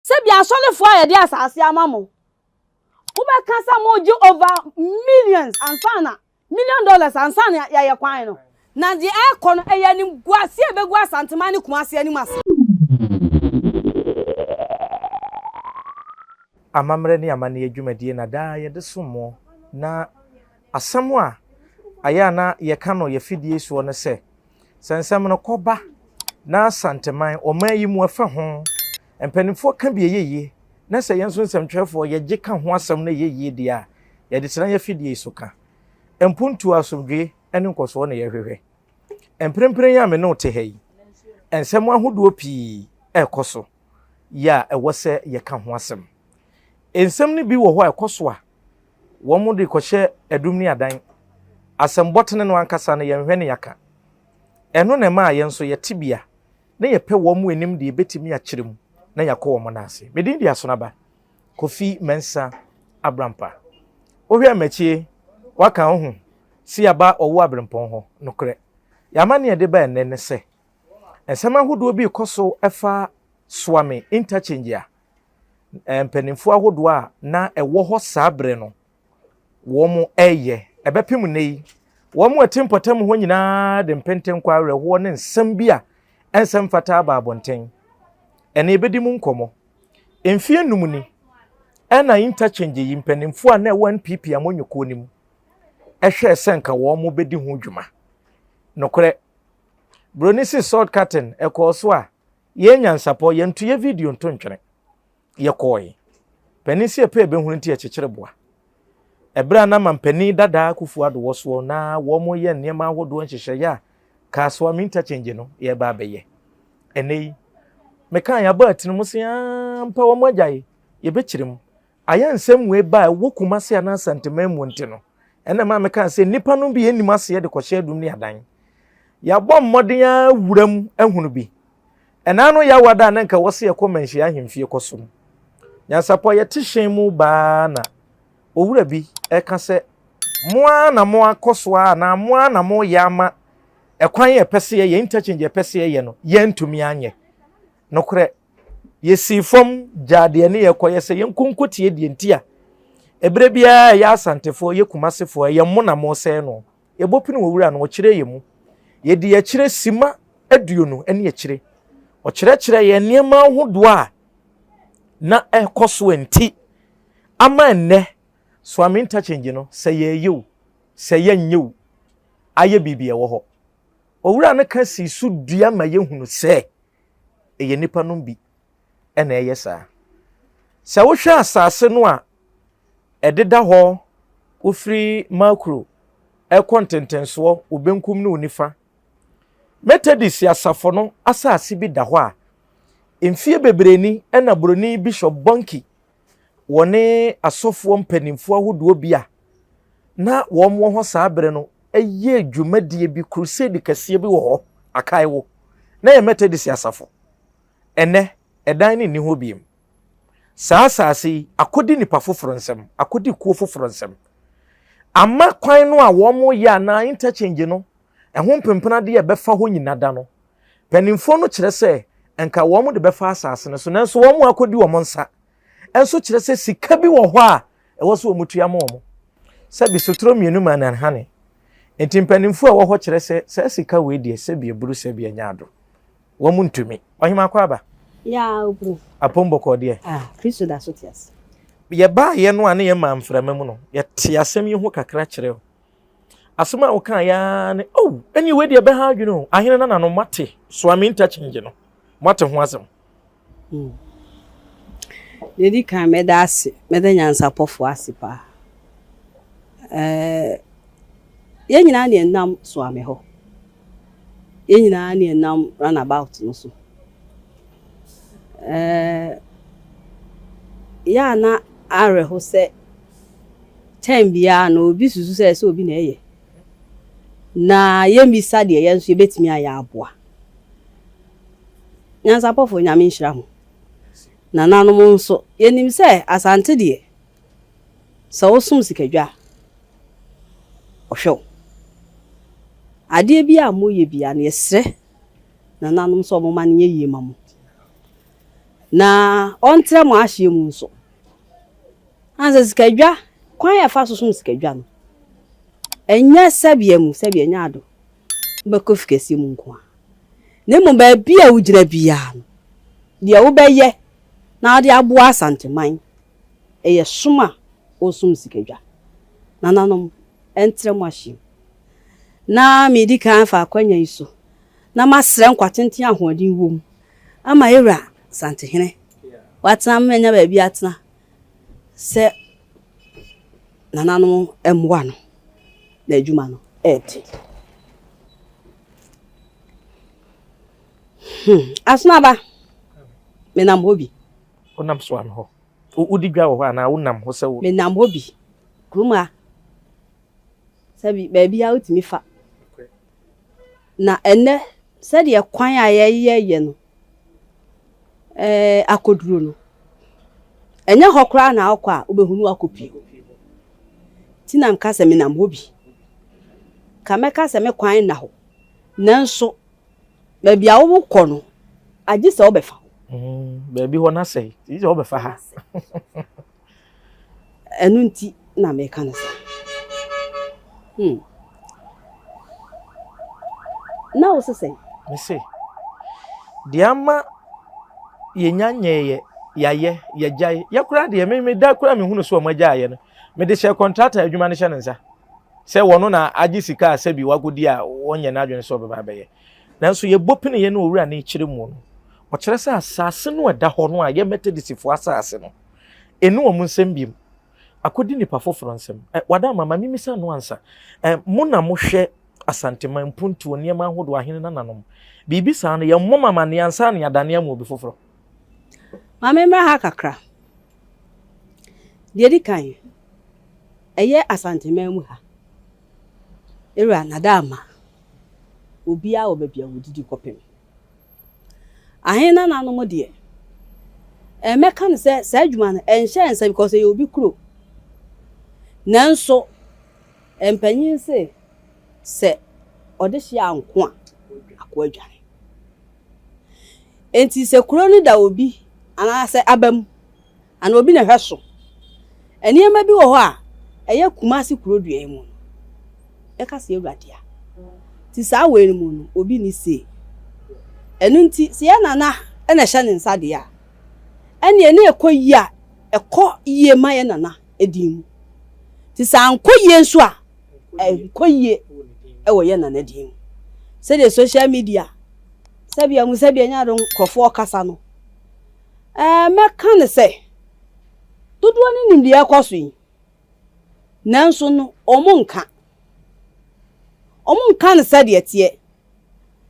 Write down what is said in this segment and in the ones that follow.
Sɛbi asɔrefoɔ a yɛde asase ama mo, mobɛka sɛ mogye over millions ansa na, million dollars ansa na yɛayɛ kwan no. Na deɛ ɛrekɔ no, ɛyɛ animguaseɛ a ɛbɛgu Asanteman ne Kumasi anim ase. Amammerɛ ne amanneɛ dwumadie na daa yɛde som mo, na asɛm a ayɛ a na yɛka no yɛ fidie soɔ ne sɛ, Sɛ nsɛm no kɔ ba na Asanteman, ɔman yi mu ɛfa ho, mpanimfoɔ ka bi ɛyɛ yie, na sɛ yɛn nso nsɛmtwerɛfoɔ yɛgye ka ho asɛm no ɛyɛ yie deɛ a, yɛde tena yɛn afidie yi so ka. Mpuntuo, asomdwoeɛ ne nkɔsoɔ na yɛhwehwɛ. Mprempren yi a me ne wo te ha yi, nsɛm ahodoɔ pii ɛrekɔ so yɛ a ɛwɔ sɛ yɛka ho asɛm. Nsɛm no bi wɔ hɔ a ɛkɔ so a, wɔde kɔhyɛ adum ne adan. Asɛm bɔtene no ankasa no, yɛnhwɛ ne yɛaka. Ɛno na ɛmaa yɛn nso yɛte bi a, na yɛpɛ wɔn anim deɛ yɛbɛtumi akyerɛ mu na yɛakɔ wɔn nan ase. Me din de Asonaba Kofi Mensah Abrampa. Wohwɛ m'akyie, woaka wo ho si aba ɔwo aberempɔn hɔ. Nokorɛ, yɛn amanneɛ a yɛde ba ɛnnɛ ne sɛ, nsɛm ahodoɔ bi rekɔ so fa Suame Interchange a mpanimfoɔ ahodoɔ a na ɛwɔ hɔ saa berɛ no wɔreyɛ. Ɛbɛpem nnɛ yi, wɔn a ɛte mpɔtam hɔ nyinaa de mpentenkwa awerɛhoɔ ne nsɛm bi a ɛnsɛ mfata aba abɔnten. Ɛnna yɛbɛdi mu nkɔmmɔ. Mfeɛ nnum ni, ɛna interchange yi mpanimfoɔ a na ɛwɔ NPP amanyɔkuo no mu ɛhwɛɛ sɛ nka wɔn bɛdi ho dwuma. Nokorɛ, Buroni se salt cutting ɛkɔɔ so a Yɛn nyansapɔ, yɛnto yɛ video nto ntwene. Yɛkɔɔe. Panin sɛ yɛpɛ yɛbɛhunu nti yɛkyekyere boa. Ɛberɛ a na mampanin dadaa Akufo Addo wɔ soɔ na wɔyɛ nneɛma ahodoɔ nhyehyɛeɛ a Kasoa interchange no yɛreba abɛyɛ. Ɛnnɛ yi, mekaa yɛabɔ atene mu se ampa wɔn agyae, yɛbɛkyerɛ mu. Ayɛ nsɛm wei ba a ɛwɔ Kumasi anaa Asanteman mu nti no, ɛna ɛma mekaa sɛ nnipa no bi nnim aseɛ de kɔhyɛ adum ne adan. Yɛabɔ mmɔden ara wura mu ahunu bi. Ɛna ano yɛ awada a na nka ɛwɔ sɛ yɛkɔ Manhyia ahemfie kɔsom. Nyansapɔ yɛte hyɛn mu baa na owura bi ɛka sɛ mo ara na mo akɔ so ara anaa mo ara na moyɛ ama ɛkwan yɛpɛ sɛ yɛyɛ interchange yɛpɛ sɛ yɛyɛ no yɛntumi anyɛ. Nokorɛ Yɛsii fam gyaa deɛ ne yɛkɔyɛ sɛ yɛnkɔ nkɔtie deɛ nti a ɛberɛ biara ɛyɛ Asantefoɔ, ɛyɛ Kumasefoɔ, ɛyɛ mo na mosɛe no. Yɛbɔ pini wɔ wura no, ɔkyerɛ yɛn mu. Yɛdii akyire sima aduonu ne akyire. Ɔkyerɛkyerɛ yɛn nneɛma ahodoɔ a na ɛkɔ so nti ama ɛnnɛ Suame interchange no sɛ yɛyɛ o, sɛ yɛnyɛ o, ayɛ biribi ɛwɔ hɔ. Owura no ka sii so dua ma yɛhunu sɛ ɛyɛ nnipa nom bi na ɛyɛ saa. Sɛ wohwɛ asase no a ɛdeda hɔ wofiri Makuro ɛkɔ ntentensoɔ wo benkum ne wo nifa, Methodist asafo no asase bi da hɔ a mfie bebree ni ɛna buroni Bishop Bonnke wɔne asɔfoɔ mpanimfoɔ ahodoɔ bi a na wɔn wɔ hɔ saa berɛ no yɛɛ dwumadie bi, crusade kɛseɛ bi wɔ hɔ, akae wo, na yɛ Methodist asafo. Ɛnɛ, ɛdan no nni hɔ biem. Saa asase yi akɔdi nipa foforɔ nsam, akɔdi kuo foforɔ nsam. Ama kwan no a wɔn yɛ anaa interchange no, ɛho mpempenadeɛ a ɛbɛfa hɔ nyina da no, mpanimfoɔ no kyerɛ sɛ nka wɔn de bɛfa asase no so, nanso wɔn akɔdi wɔn nsa nso kyerɛ sɛ sika bi wɔ hɔ a ɛwɔ sɛ wɔn tua ma wɔn. Sɛbi sotoro mmienu ma nanhane. Nti mpanimfoɔ a ɛwɔ hɔ kyerɛ sɛ saa sika wei deɛ sɛbi aburu sɛbi anya ado. Wɔn ntumi. Ɔhema kɔ aba. Ya oburu. Apom bɔkɔɔ deɛ. Ah, Kristo da so te ase. Yɛbaayɛ no a ne yɛ maa mframa mu no, yɛte asɛm yi ho kakra kyerɛ wo. Asɛm a wokaa yɛ ara ne, oh, ɛne wei deɛ ɛbɛha adwene o. Ahene nananom moate Suame interchange no, moate ho asɛm. Hmm. Deɛ ɛdi kan mɛda ase, mɛda nyansapɔfoɔ ase paa. Ɛɛ, yɛn nyinaa ne ɛnam Suame hɔ. Yɛn nyinaa ne ɛnam runabout no so. Ɛɛ, yɛ a na awerɛho sɛ tɛm biara no obi susu sɛ ɛsɛ obi na ɛyɛ. Na yɛmmisa deɛ yɛn nso yɛbɛtumi ayɛ aboa. Nyansapɔfo Nyame nhyira mo. Nananom nso, yɛnim sɛ Asante deɛ, sɛ wosom sikadwa a, ɔhwɛ wo. Adeɛ biara a moyɛ biara no, yɛsrɛ nananom sɛ wɔmma no nyɛ yie ma mo. Na ɔntrɛ mo ahyeɛ mu nso. Ansa sikadwa, kwan a yɛfa so som sikadwa no, ɛnyɛ sɛbea mu, sɛbea ɛnyɛ ado, wobɛkɔ fi kɛseɛ mu nko ara. Na mmom baabi a wogyina biara no, deɛ wobɛyɛ na wode aboa Asanteman, ɛyɛ som a wosom sikadwa. Nananom, ɛntrɛ mo ahyeɛ mu. Na medi kan afa akwanya yi so na masrɛ nkwa tenten a ahoɔden wom ama yɛwura Asantehene. Watena ama anya baabi atena sɛ nananom mmoa no na adwuma no ɛɛde. Hmm, Asonaba, menam hɔ bi. Wonam so ano hɔ? Wodi dwa wɔ hɔ anaa wonam hɔ sɛ wo? Menam hɔ bi. Kurom ha, sɛbi baabi a wotumi fa. Na ɛnnɛ, sɛdeɛ kwan a yɛyɛ no akɔduro no, ɛnyɛ hɔ koraa na wokɔ a wobɛhunu akɔpie hɔ. Nti na meka sɛ menam hɔ bi. Ka mɛka sɛ me kwan nna hɔ. Nanso, baabi a wokɔ no, agye sɛ wobɛfa hɔ. Mm, baabi hɔ no asɛe, gye sɛ wobɛfa ha. Ɛno nti na meka no saa. Hmm. Na wo se sɛn? Me se, deɛ ama yɛnya nyɛɛyɛ, yɛayɛ, yɛgyae. Yɛ koraa deɛ, me me da koraa mehunu so wɔn agyaeɛ no, mede hyɛ kɔntrata adwuma no hyɛ ne nsa. Sɛ wɔn na agye sika a sɛbi wakɔdi a wɔnyɛ n'adwene sɛ ɔbɛba abɛyɛ. Nanso yɛbɔ pene yɛ ne owura no kyerɛ mu no, ɔkyerɛ sɛ asase no a ɛda hɔ no a yɛ Methodistfoɔ asase no, Ɛnni wɔn nsam biom. Akɔdi nipa foforɔ nsam. Ɛ, Wadaama, ma memmisa no ansa. Ɛ, mo na mohwɛ Asanteman mpuntuo, nneɛma ahodoɔ, ahene nananom. Biribi saa no, yɛmmɔ mo amanneɛ ansa na yɛadane ama obi foforɔ? Ma memmra ha kakra. Deɛ ɛdi kan, ɛyɛ Asanteman mu ha. Ewura Nadaama, obiara wɔ baabi a wɔdidi kɔpem. Ahen nananom deɛ, mɛka no sɛ saa adwuma no ɛnhyɛ nsa because ɛyɛ obi kuro. Nanso mpanyin se sɛ ɔde hye anko a, ako adwane. Enti sɛ kuro no da obi anaasɛ aba mu anaa obi na ɛhwɛ so. Nneɛma bi wɔ hɔ a ɛyɛ Kumasi kuro dua yi mu no, yɛka sɛ yɛwura dea. Nti saa wei no mu no, obi nni say. Ɛno nti sɛ yɛn nana na ɛhyɛ ne nsa deɛ a, ɛnneɛ na ɛkɔ yie a, ɛkɔ yie ma yɛn nana din mu. Nti sɛ ankɔ yie nso a, ɛnkɔ yie wɔ yɛn nana din mu. Sɛdeɛ social media, sɛbea mu sɛbea nya do nkurɔfoɔ kasa no, Ɛɛ, mɛka no sɛ, dodoɔ no nim deɛ ɛrekɔ so yi, nanso no, wɔnka. Wɔnka no sɛdeɛ ɛteɛ,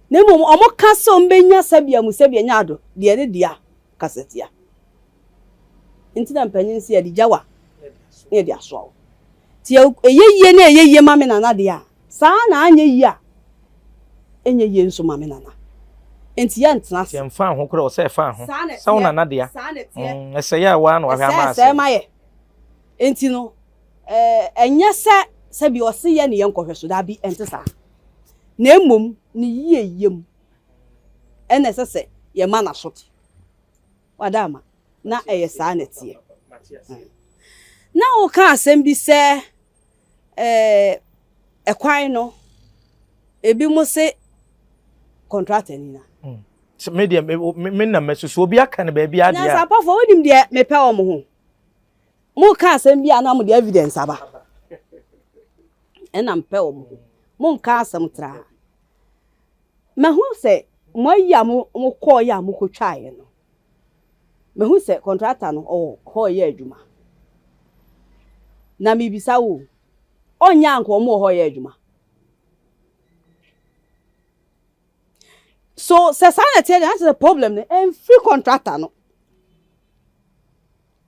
na mmom wɔka sɛ wɔbɛnya sɛbea mu sɛbea nya ado deɛ ne dea kasatia. Nti na mpanyin sɛ yɛde gya wa na yɛde asoa wo. Nti ɛyɛ yie na ɛyɛ yie ma me nana deɛ a, Saa ara na anyɛ yie a, ɛnyɛ yie nso ma me nana. Enti yɛntena ase. Yɛmfa ho koraa, ɔsɛ ɛfa ho. Saa na Sɛ wo ɛteɛ. nana dea. Saa na ɛteɛ. Mm, ɛsɛe a woa na wahwɛ ama Ɛsɛe ɛsɛe asɛe. ma yɛ. Enti no, ɛɛ, ɛnyɛ sɛ sɛbi ɔse yɛ ne yɛnkɔhwɛ so, daabi, ɛnte saa. Na mmom, ne yieyɛ mu ɛna ɛsɛ sɛ yɛma no asote. Wada ama. Na ɛyɛ saa na ɛteɛ. Na woka asɛm bi sɛ Ɛɛ ɛkwan no, ebinom se kɔntrata ni na. Hmm. Me deɛ me me na mɛsusu obi aka no baabi adeɛ a. Nyansapɔfoɔ wonim deɛ mepɛ wɔn ho. Mo ka asɛm bi a na mo de evidence aba. Ɛna mpɛ wɔn ho. Mo nka asɛm traa. Mahu sɛ mo ayi a mo mo kɔɔ yɛ a mo kɔtwaeɛ no. Mahu sɛ kɔntrata no ɔwɔ hɔ reyɛ adwuma. Na mebisa wo o, ɔnyɛ a anka wɔn wɔ hɔ reyɛ adwuma? So sɛ saa na ɛteɛ deɛ, na kyerɛ sɛ problem no ɛmfiri kɔntrata no.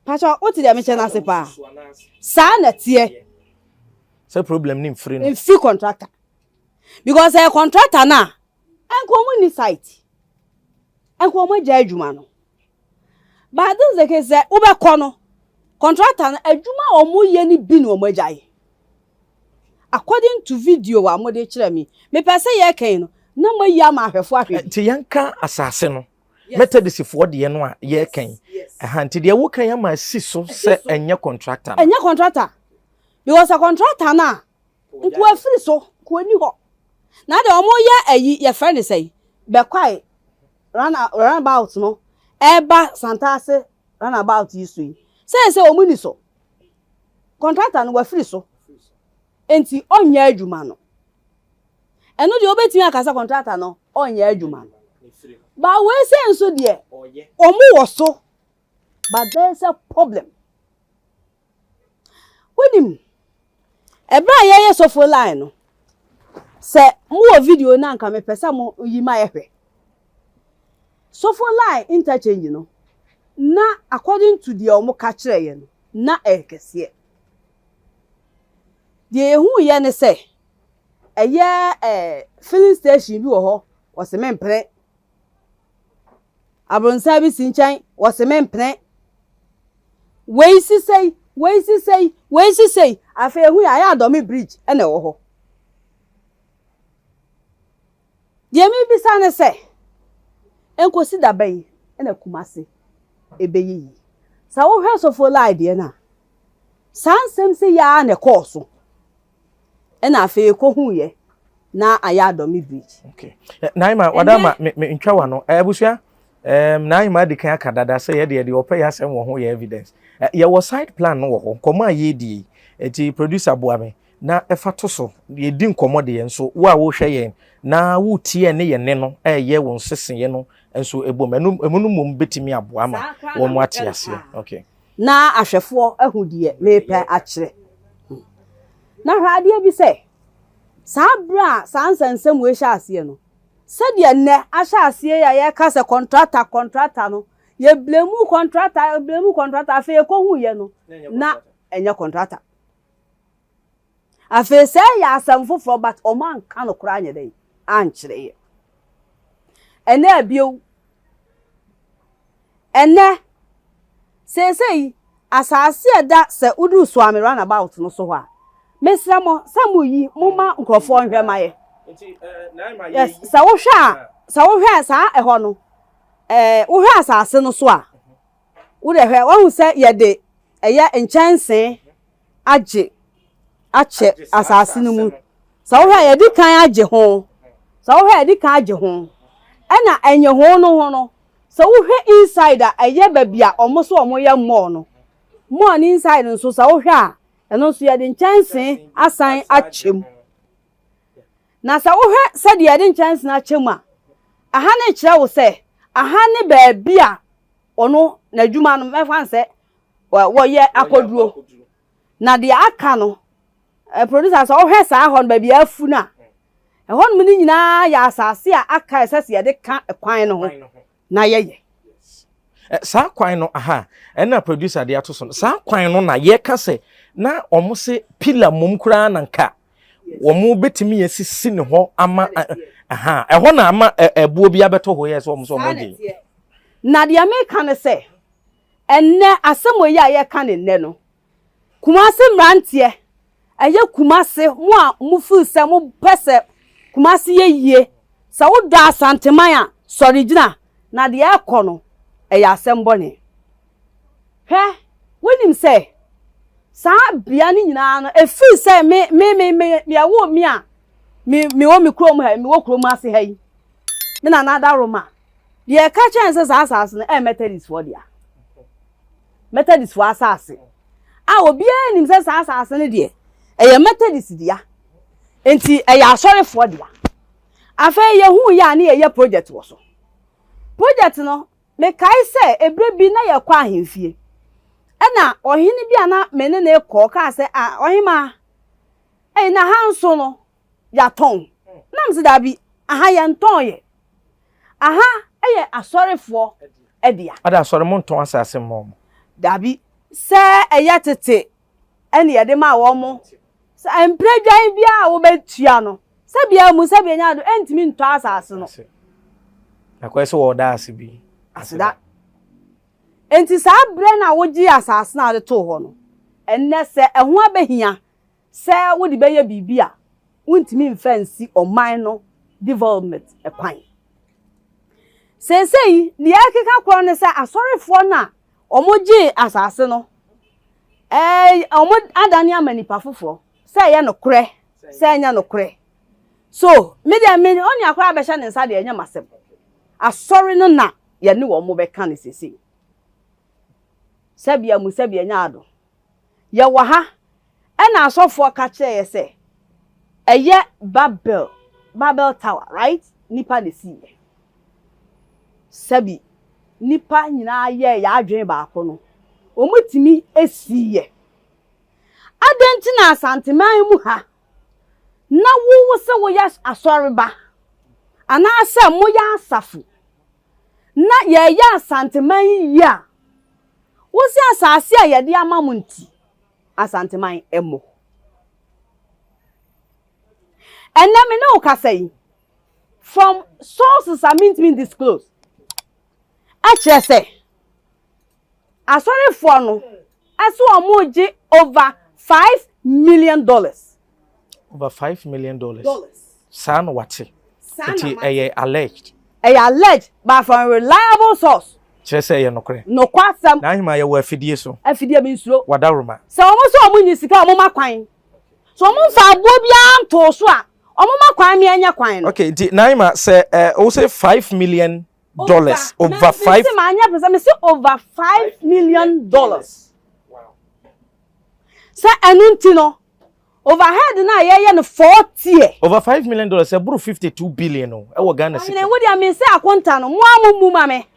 Pakyɛ wote deɛ mekyɛ no ase paa? Saa na ɛteɛ. Sɛ problem no mfiri no. Mfiri kɔntrata. Because ɛyɛ kɔntrata no a, anka wɔn nni site. Nka wɔn agyae adwuma no. But this is the case sɛ wobɛkɔ no, contractor no adwuma a wɔyɛ no bi na wɔn agyae. According to video a wɔde kyerɛ me, mepɛ sɛ yɛkɛn no na moayi ama ahwɛfo ahwɛ bi. Nti yɛnka asase no. Methodistfoɔ deɛ no a yɛreka yi. Ɛha nti deɛ woka yi ama asi so sɛ ɛnyɛ contractor no. Ɛnyɛ contractor because sɛ contractor no a nka wafiri so nka ɔnni hɔ. Na deɛ wɔyɛ ayi yɛfrɛ no sɛn Bɛkwae run roundabout no ɛreba Santase roundabout yi so yi sɛ sɛ wɔn ni so contractor no wafiri so nti ɔnyɛ adwuma no. Ɛno deɛ wobɛtumi aka sɛ contractor no ɔnyɛ adwuma no. But wei sɛ nso deɛ wɔn wɔ so but there is a problem. Wonim ɛberɛ a yɛyɛ sɔfo line no sɛ mowɔ video no anka mepɛ sɛ mo yi ma yɛhwɛ. Sɔfo line interchange no na according to deɛ wɔn ka kyerɛ yɛ no na ɛyɛ kɛseɛ. Deɛ yɛhu yɛ ne sɛ ɛyɛ ɛɛ filling station bi wɔ hɔ wɔsi mempene. Abronsan bi si nkyɛn wɔsi mempene. Wei si sei wei si sei wei si sei afei ehu yɛ ayɛ adɔme bridge ɛna ɛwɔ hɔ. Deɛ mebisa ne sɛ nkosi da bɛn ɛna Kumase ɛbɛyɛ yie. Sɛ wohwɛ sɔfo line deɛ no a saa nsɛm sɛ yia na ɛkɔɔ so ɛna afei ekohu yɛ na ayɛ adɔme bridge. Okay. Naima wadama me me ntwa wa no. Abusua Naima adi kan aka dada sɛ yɛde yɛde ɔpɛ yɛ asɛm wɔ ho yɛ evidence. Yɛwɔ side plan no wɔ hɔ. Nkɔmɔ a yɛdi yi. Eti producer boa me na ɛfa to so. Yɛdi nkɔmɔ deɛ nso wo a wohwɛ yɛn na wotie ne yɛn ne no ɛyɛ wɔn seseɛ no nso ebom. Ɛno emu no mmom betumi aboa ma wɔn mo ate aseɛ. Okay. Na ahwɛfoɔ ahu deɛ mepɛ akyerɛ. Na hwɛ adeɛ bi sɛ saa berɛ a saa nsɛnsɛm wei hyɛ aseɛ no sɛdeɛ nnɛ ahyɛ aseɛ yi a yɛka sɛ contractor contractor no yɛblame contractor yɛblame contractor afei yɛkɔhu yɛ no na ɛnyɛ contractor. Afei sɛ ɛyɛ asɛm foforɔ but ɔmo anka no koraa nyɛ dɛn ankyerɛ yɛ. Ɛnɛ abio ɛnɛ seesei asase a ɛda sɛ woduru Suame roundabout no so hɔ a mesrɛ mo sɛ mo yi mo ma nkurɔfoɔ nhwɛ ma yɛ. Yes, sɛ wohwɛ a sɛ wohwɛ saa ɛhɔ no wohwɛ asase no so a wode hwɛ wahu sɛ yɛde ɛyɛ nkyɛnsee agye akyɛ asase no mu. Sɛ wohwɛ a yɛde kan agye ho sɛ wohwɛ a yɛde kan agye ho ɛna ɛnyɛ ho no ho no sɛ wohwɛ inside a ɛyɛ baabi a ɔmo so ɔmo yɛ mall no mall no inside nso sɛ wohwɛ a ɛno nso yɛde nkyɛnsee asan akyɛ mu. Na sɛ wohwɛ sɛdeɛ yɛde nkyɛnsee akyɛ mu a aha ne kyerɛ wo sɛ aha ne baabi a ɔno n'adwuma no mɛfa sɛ wɔyɛ akɔduro na deɛ aka no producer sɛ wohwɛ saa hɔ no baabi a afu no a ɛhɔnom no nyinaa yɛ asase a aka ɛsɛ sɛ yɛde ka kwan no ho na yɛyɛ. Saa kwan no aha ɛna producer de ato so no saa kwan no na yɛka sɛ na ɔmo se pillar mom koraa na nka wɔn bɛtumi asisi ne hɔ ama aha ɛhɔ na ama ɛboɔ bi abɛtɔ hɔ yɛ sɛ ɔmo sɛ ɔmo gye. Na deɛ meka ne sɛ ɛnnɛ asɛm yi a yɛka ne nnɛ no Kumase mmeranteɛ ɛyɛ Kumase mo a mo feel sɛ mo pɛ sɛ Kumase yɛ yie sɛ wodɔ Asanteman a sɔre gyina na deɛ ɛkɔ no ɛyɛ asɛm bɔne. Hwɛ wonim sɛ saa bea no nyinaa no efiri sɛ me me me me yɛwɔ mi a me me wɔ me kurom ha me wɔ kurom ase ha yi me nana adaroma deɛ ɛka kyɛn sɛ saa asase no ɛyɛ Methodist foɔ dea. Methodist foɔ asase a obiara nim sɛ saa asase no deɛ ɛyɛ Methodist dea nti ɛyɛ asɔrefoɔ dea. Afei yɛhu yɛ a ne yɛyɛ project wɔ so. Project no mekae sɛ ebere bi na yɛkɔ ahemfie ɛna ɔhene bi a na me ne ne kɔ kaa sɛ a ɔhema ɛyi na ha nso no yɛatɔn nam sɛ daabi aha yɛntɔn yɛ aha ɛyɛ asɔrefoɔ ɛdea. Ada asɔre mo ntɔn asase mma ɔmo. Daabi sɛ ɛyɛ tete ɛne yɛde ma wɔn mo sɛ mpredwan biara a wobɛtua no sɛ bia mu sɛ bia nya do ɛntumi ntɔ asase no. Akɔyɛ sɛ wɔda ase bi. Aseda. Nti saa berɛ no a wogye asase no a wode too hɔ no ɛnnɛ sɛ ɛho abɛhia sɛ wode bɛyɛ biribi a wontumi mfa nsi ɔman no development kwan. Seesei deɛ ɛkeka korɔ ne sɛ asɔrefoɔ no a wɔgyee asase no, ɛɛ wɔn adane ama nipa foforɔ sɛ ɛyɛ nokorɛ sɛ ɛnyɛ nokorɛ. So me deɛ me onua koraa bɛhyɛ ne nsa deɛ ɛnyɛ m'asɛm. Asɔre no na yɛne wɔn bɛka no seesei. Sɛbea mu sɛbea nya ado. Yɛwɔ ha ɛna asɔfoɔ ka kyerɛ yɛ sɛ ɛyɛ Babel, Babel tower, right? Nipa na esiiɛ. Sɛbi nipa nyinaa yɛɛ yɛ adwene baako no, wɔn tumi esiiɛ. Adɛn nti na Asanteman mu ha na wo wo sɛ woyɛ asɔreba anaasɛ moyɛ asafo na yɛyɛ Asanteman yie a, wose asase a yɛde ama mo nti, Asanteman mmɔ. Ɛnnɛ me ne wo kasa yi, from sources a mentumi disclose, ɛkyerɛ sɛ Asɔrefoɔ no ɛso wɔn regye over $5 million. Over $5 million. Saa na wate. Nti ɛyɛ alleged. Ɛyɛ alleged but from reliable source. Kyerɛ sɛ ɛyɛ nokorɛ. Nokwasɛm. Na ahema yɛwɔ afidie so. Afidie mi nsuro. Wadaroma. Sɛ wɔn sɛ wɔn nyi sika, wɔn ma kwan. So wɔn nfa aboɔ biara ntoo so a, wɔn ma kwan mi ɛnyɛ kwan no. Okay, nti Naima, sɛ wo sɛ $5 million over five. Mese ma anyɛ pɛ sɛ mese over $5 million. Sɛ ɛno nti no, overhead na yɛyɛ no 4 tier. Over $5 million, ɛboro 52 billion o, ɛwɔ Ghana sika. Ɔhene, wo deɛ me sɛ akonta no mo a mo mu ma me.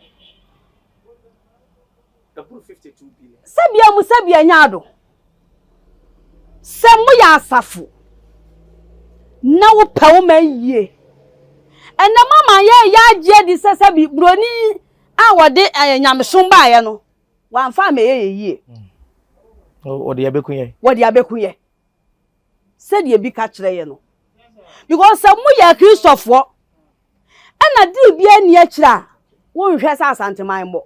Ɛboro 52 billion. Sɛbia mu sɛbia nya ado. Sɛ moyɛ asafo na wopɛ wo man yie. Ɛnɛ mama yɛyɛ agye adi sɛ sɛbi buroni a wɔde nyamesom baeɛ no, wamfa amɛyɛ yɛ yie. Wɔde abɛku yɛn. Wɔde abɛku yɛ. Sɛdeɛ bi ka kyerɛ yɛ no. Because sɛ moyɛ Akristofoɔ ɛna dii bi ani akyire a, wonhwɛ sɛ Asanteman mmɔ.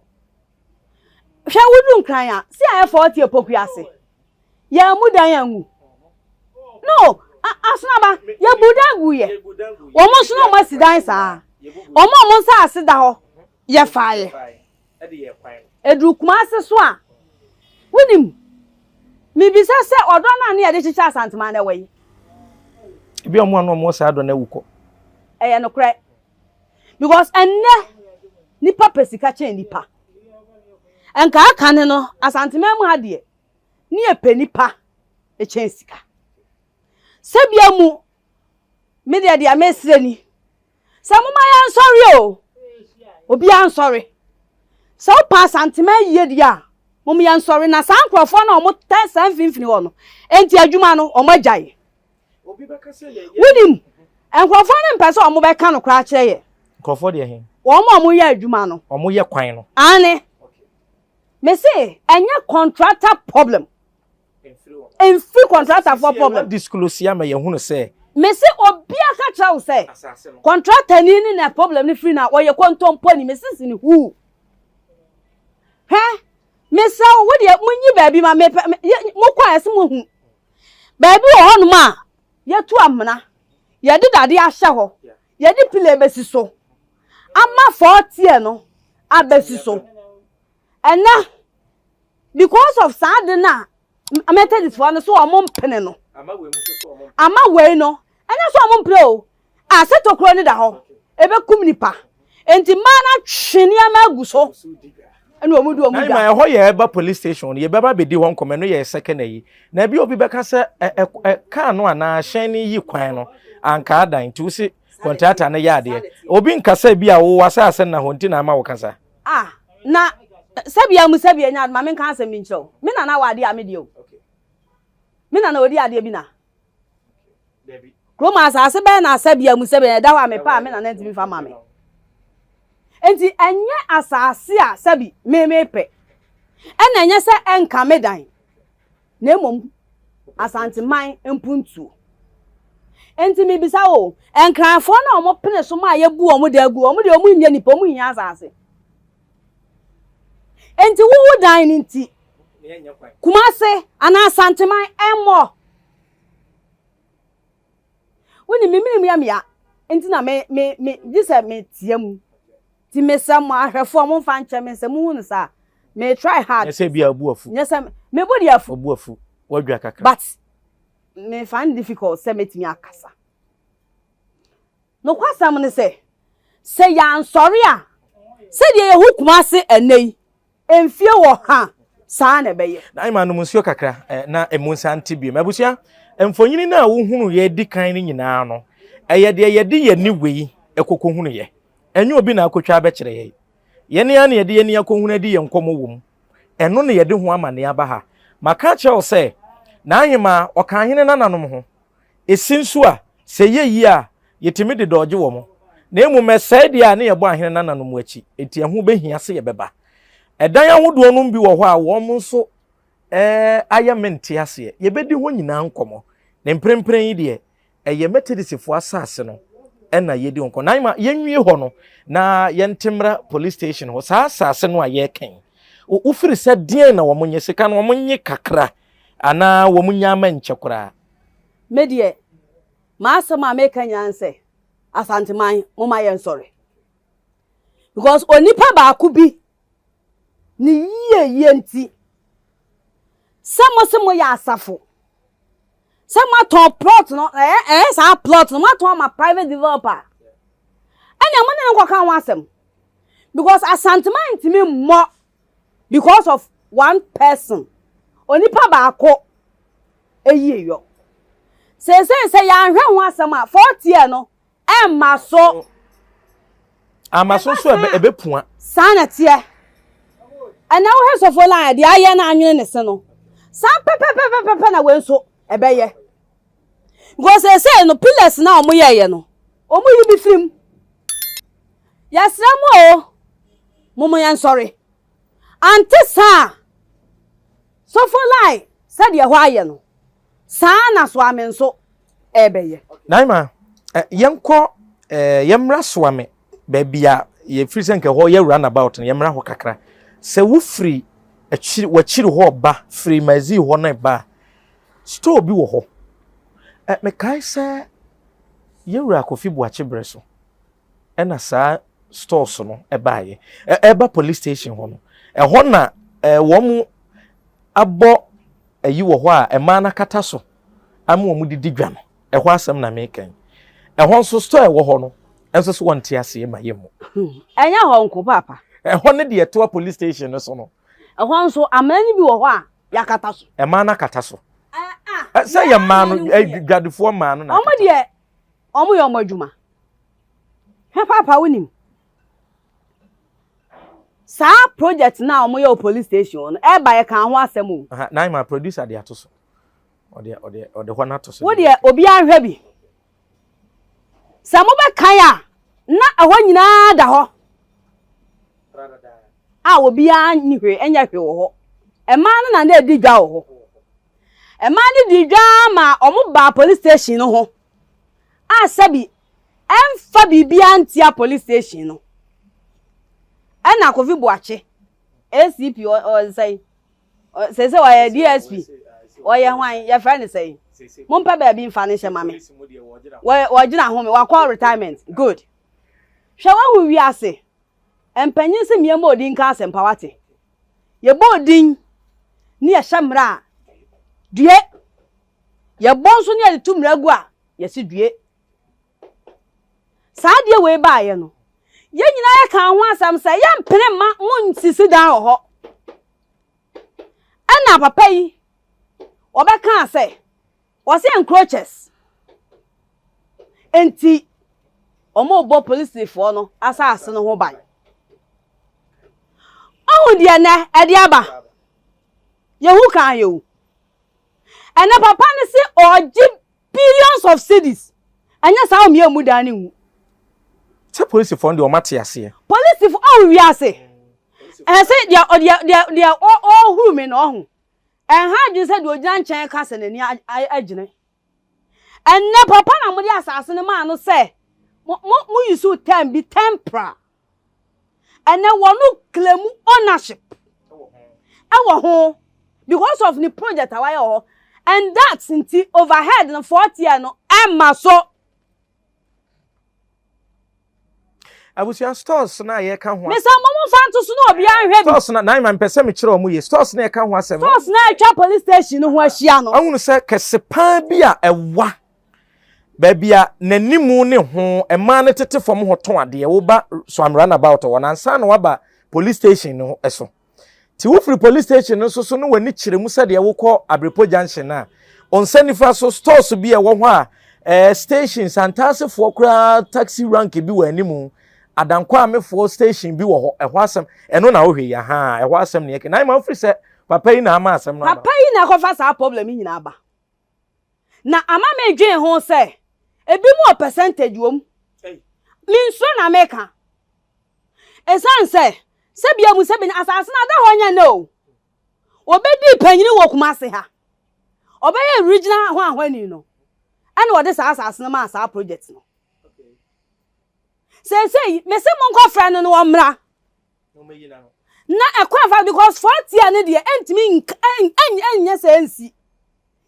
Hwɛ, wodu Nkran a, si a ɛfɔ ɔte Epoku ase. Yɛn mu dan angu. No, asonaba, yɛbu dan gu yɛ. Wɔn nso na wɔn asi dan saa. Wɔn a wɔn nsa ase da hɔ, yɛfaeɛ. Eduru Kumase so a, wonim, mibisa sɛ ɔdɔ no a ne yɛde kyekyɛ Asanteman na ɛwɔ yi. Ebi a wɔn a na wɔn saa dɔ no awu kɔ. Ɛyɛ nokorɛ. Because ɛnnɛ, nipa pɛ sika kyɛn nipa. Nka aka ne no, Asanteman mu ha deɛ, ne yɛpɛ nipa kyɛn sika. Sɛbia mu, me deɛ deɛ mesrɛ ni, sɛ moma yɛnsɔre o, obiara nsɔre. Sɛ wopɛ Asanteman yie deɛ a, mom yɛnsɔre na saa nkurɔfoɔ no a wɔtɛ saa mfimfini hɔ no, enti adwuma no, wɔn agyae. Wonim, nkurɔfoɔ no mpɛ sɛ wɔn bɛka no koraa kyerɛ yɛ. Nkurɔfoɔ deɛ he? Wɔn a wɔyɛ adwuma no. Wɔn yɛ kwan no. Ane. Mese, ɛnyɛ contractor problem. Mfiri contractor foɔ problem. Disclose ama yɛhunu sɛ. Mese obiara ka kyerɛ wo sɛ contractor ni ne na problem no firi na wɔyɛ kontomponi. Mese sini huu. Hwɛ, mesrɛ wo, wo deɛ monyi baabi ma mepɛ, mokɔ a ɛsɛ mohu. Baabi wɔ hɔnom a yɛtu amena, yɛde dade ahyɛ hɔ, yɛde pillar bɛsi so, ama 4 tier no abɛsi so. Ɛnɛ, because of saa de no a Methodistfoɔ no so wɔn mpene no, ama wei no, ɛnyɛ sɛ wɔn mpene o, a sɛ tokuro no da hɔ, ɛbɛkum nipa. Nti mmaa no atwe nneɛma agu so, ɛna wɔn di wɔn Na dwa. ɛhɔ yɛ ɛba police station no, yɛbɛba bɛdi hɔ nkɔmɔ no yɛ second ayi. Na ebi obi bɛka sɛ ɛ ɛ ɛ kaa no anaa hyɛn no yi kwan no anka adan, nti wosi contractor no yɛ adeɛ. Obi nkasa bi a wo asase na hɔ nti na ama wo kasa. Ah, na sɛbia mu sɛbia nya ma menka asɛm bi nkyerɛ wo. Me nana wɔ adeɛ a me deɛ o. Me nana ɔdi adeɛ bi na. Kurom asase bɛyɛ na sɛbia mu sɛbia ɛda hɔ a mepɛ a me nana ntumi fa ma me. Nti ɛnyɛ asase a sɛbi me mepɛ. Ɛna ɛnyɛ sɛ ɛnka me dan. Na mmom Asanteman mpuntuo. Nti mebisa wo, Nkranfoɔ no a wɔn pene so ma yɛbu wɔn de agu, wɔn deɛ wɔn nyɛ nipa, wɔn nyɛ asase. Nti wowo dan no nti, Kumase anaa Asanteman ɛmmɔ. Woni me menim yɛ mea, nti na me me me gye sɛ me tia mu. Nti mesrɛ mo ahwɛfoɔ momfa nkyɛ me sɛ mohu no saa a, me try hard. Nyɛ sɛ ebia wo bo afu. Nyɛ sɛ me bo deɛ afu. Wo bo afu, woadwa kakra. But me find difficult sɛ mɛtumi akasa. Nokwasɛm ne sɛ, sɛ yɛansɔre a, sɛdeɛ yɛhu Kumasi ɛnnɛ yi, mfie wɔ ha saa na ɛbɛyɛ. Naima nom nsuo kakra na emu nsa nte biom. Abusua, mfonini no a wohunuiɛ di kan no nyinaa no, ɛyɛ deɛ yɛde yɛn ani wei kɔkɔhunuiɛ. Ɛnyɛ obi na akɔtwa abɛkyerɛ yɛn. Yɛn ara na yɛde yɛn ani akɔhunu adi yɛn nkɔmmɔ wɔ mu. Ɛno na yɛde ho amanneɛ aba ha. Maka akyerɛ wo sɛ, N'ahemaa, ɔka ahene nananom ho. Esi nso a, sɛ ɛyɛ yie a, yɛtumi de dɔɔgye wɔn. Na mmom ɛsɛe deɛ a, na yɛbɔ ahene nananom akyi. Enti ɛho bɛhia sɛ yɛbɛba. Ɛdan ahodoɔ nom bi wɔ hɔ a wɔn nso ayɛ mente aseɛ. Yɛbɛdi ho nyinaa nkɔmmɔ. Na mprempren yi deɛ, ɛyɛ Methodistfoɔ asase no na yɛdi ho nkɔmmɔ. Na ma yɛnwie hɔ no, na yɛnte mmra police station hɔ. Saa asase no a yɛreka yi, wofiri sɛ deɛn na wɔnyɛ? Sika no wɔnye kakra anaa wɔnya ama nkyɛ koraa? Me deɛ, m'asɛm a meka nyinaa ne sɛ, Asanteman, momma yɛnsɔre. Because onipa baako bi ne yieyie nti, sɛ mo se moyɛ asafo, sɛ moatɔn plot no, ɛyɛ ɛyɛ saa plot no, moatɔn ama private developer, ɛnna mo ne no nkɔka ho asɛm. Because Asanteman ntumi mmɔ because of one person onipa baako eyi yɔ seesei sɛ yɛanhwɛ ho asɛm a fourth year no ɛmma so ama so nso ɛbɛpua saa na teɛ ɛnna wohwɛ sɔfo line deɛ ayɛ na anwene ne se no saa pɛpɛpɛpɛpɛ na wei nso ɛbɛyɛ because seesei no pillars na wɔn yɛɛyɛ no wɔn yi bi firim yɛsrɛ mo o mo mo yɛn sɔre ante saa sɔfo line sɛdeɛ ɛhɔ ayɛ no saa na soame nso ɛbɛyɛ. Naima yɛnkɔ yɛmmra soame baabi a yɛfiri sɛ nka ɛhɔ yɛ runabout no yɛmmra hɔ kakra sɛ wofiri akyiri w'akyiri hɔ ba firi mazi hɔ no ba Store bi wɔ hɔ. Ɛ mekae sɛ yɛn wura Kofi Boakye berɛ so ɛna saa stores no ɛbaeɛ. Ɛ ɛba police station hɔ no, ɛhɔ na ɛ wɔn abɔ ayi wɔ hɔ a mmaa no akata so ama wɔn didi dwa no. Ɛhɔ asɛm na meka yi. Ɛhɔ nso store ɛwɔ hɔ no nso so wɔnte aseɛ ma yɛ mu. Ɛnyɛ hɔ nko paapa. Ɛhɔ ne deɛ ɛtoa police station no so no. Ɛhɔ nso amena no bi wɔ hɔ a yɛakata so. Mmaa no akata so. Sɛ yɛ mmaa no dwadefoɔ mmaa no na akata. Wɔn deɛ wɔn yɛ wɔn adwuma. Hwɛ paapa wonim. Saa project na wɔn yɛ wɔ police station hɔ no ɛba yɛ kan ho asɛm o. Nan ma producer de ato so. Ɔde ɔde ɔde hɔ no ato so. Wo deɛ obiara nhwɛ bi. Sɛ mobɛkan a na ɛhɔ nyinaa da hɔ. A obiara nni hwee nyɛ hwee wɔ hɔ. Mmaa no na na ɛdi dwa wɔ hɔ. Mmaa no dii dwa ara ma wɔbaa police station no ho a sɛbi ɛmfa biribiara ntia police station no. Ɛna Kofi Boakye, ACP ɔsɛn, sɛ sɛ ɔyɛ DSP, ɔyɛ hwan, yɛfrɛ no sɛn? Mompɛ baabi mfa no nhyɛ ma me. Wɔgyina home, wakɔ retirement, good. Hwɛ woahu wiase. Mpanyin se mmea mmɔ odin nka asɛmpa wate. Yɛbɔ odin ne yɛhyɛ mmara a, due. Yɛbɔ nso ne yɛde to mmara gu a, yɛse due. Saa adeɛ wei baeɛ no, yɛn nyinaa yɛkaa ho asɛm sɛ yɛmpene mma monsisi dan wɔ hɔ. Ɛna papa yi, wɔbɛkaa sɛ Wɔse encroachers nti wɔrebɔ polisifoɔ no asase no ho ban. Ɔhu deɛ nɛ ɛde aba. Yɛhu kan yɛ o. Ɛnɛ papa no se ɔgye billions of cedis. Ɛnyɛ saa ɔmeyɛ mu dan no ngu. Sɛ polisifoɔ no deɛ wɔn ate aseɛ. Polisifoɔ ɔhu wiase. Ɛsɛ deɛ deɛ deɛ deɛ ɔhuru me no ɔhu. Ɛnha adwene sɛ deɛ ɔgyina nkyɛn ka sɛ n'ani agyene. Ɛnnɛ papa na mode asase no maa no sɛ mo mo mo use term bi temporal. Ɛnnɛ wɔn claim ownership ɛwɔ ho because of ne project a wayɛ wɔ hɔ and that nti overhead no fourth year no ɛmma so. Abusua stores no a yɛka ho. Mesa mo mo fa nto so na obiara nhwɛ bi. Stores no na ima mpɛ sɛ mekyerɛ wɔn yie. Stores no yɛka ho asɛm. Stores no a atwa police station no ho ahyia no. Ahunu sɛ kɛse paa bi a ɛwa baabi a n'animu ne ho mmaa no tete fam hɔ tɔn adeɛ woba Suam runabout hɔ na ansa na waba police station no so. Nti wofiri police station no nso so na w'ani kyerɛ mu sɛdeɛ wokɔ Abrepo junction no a, wo nsa nifa so stores bi a ɛwɔ hɔ a eh, stations Antaasefoɔ koraa taxi rank bi wɔ animu, Adankwamefoɔ station bi wɔ hɔ, ɛhɔ asɛm, ɛno na wohwɛ yi, ahaa, ɛhɔ asɛm na yɛka. Na ɛma wofiri sɛ papa yi na ama asɛm no aba. Papa yi na ɛkɔfa saa problem yi nyinaa aba. Na ama medwen ho sɛ ebinom wɔ percentage wɔ mu. Mensuro na meka. Esiane sɛ, sɛbea mu sɛbea asase no ada hɔ nyɛ nnɛ o. Wɔbɛdii panyini wɔ Kumasi ha. Ɔbɛyɛ regional hwanhwani no, ɛna wɔde saa asase no maa saa project no. Seesei, mese monkɔfrɛ no na ɔmmra. Na ɛkwan fa because frontier no deɛ ɛntumi ɛnyɛ sɛ ɛnsi.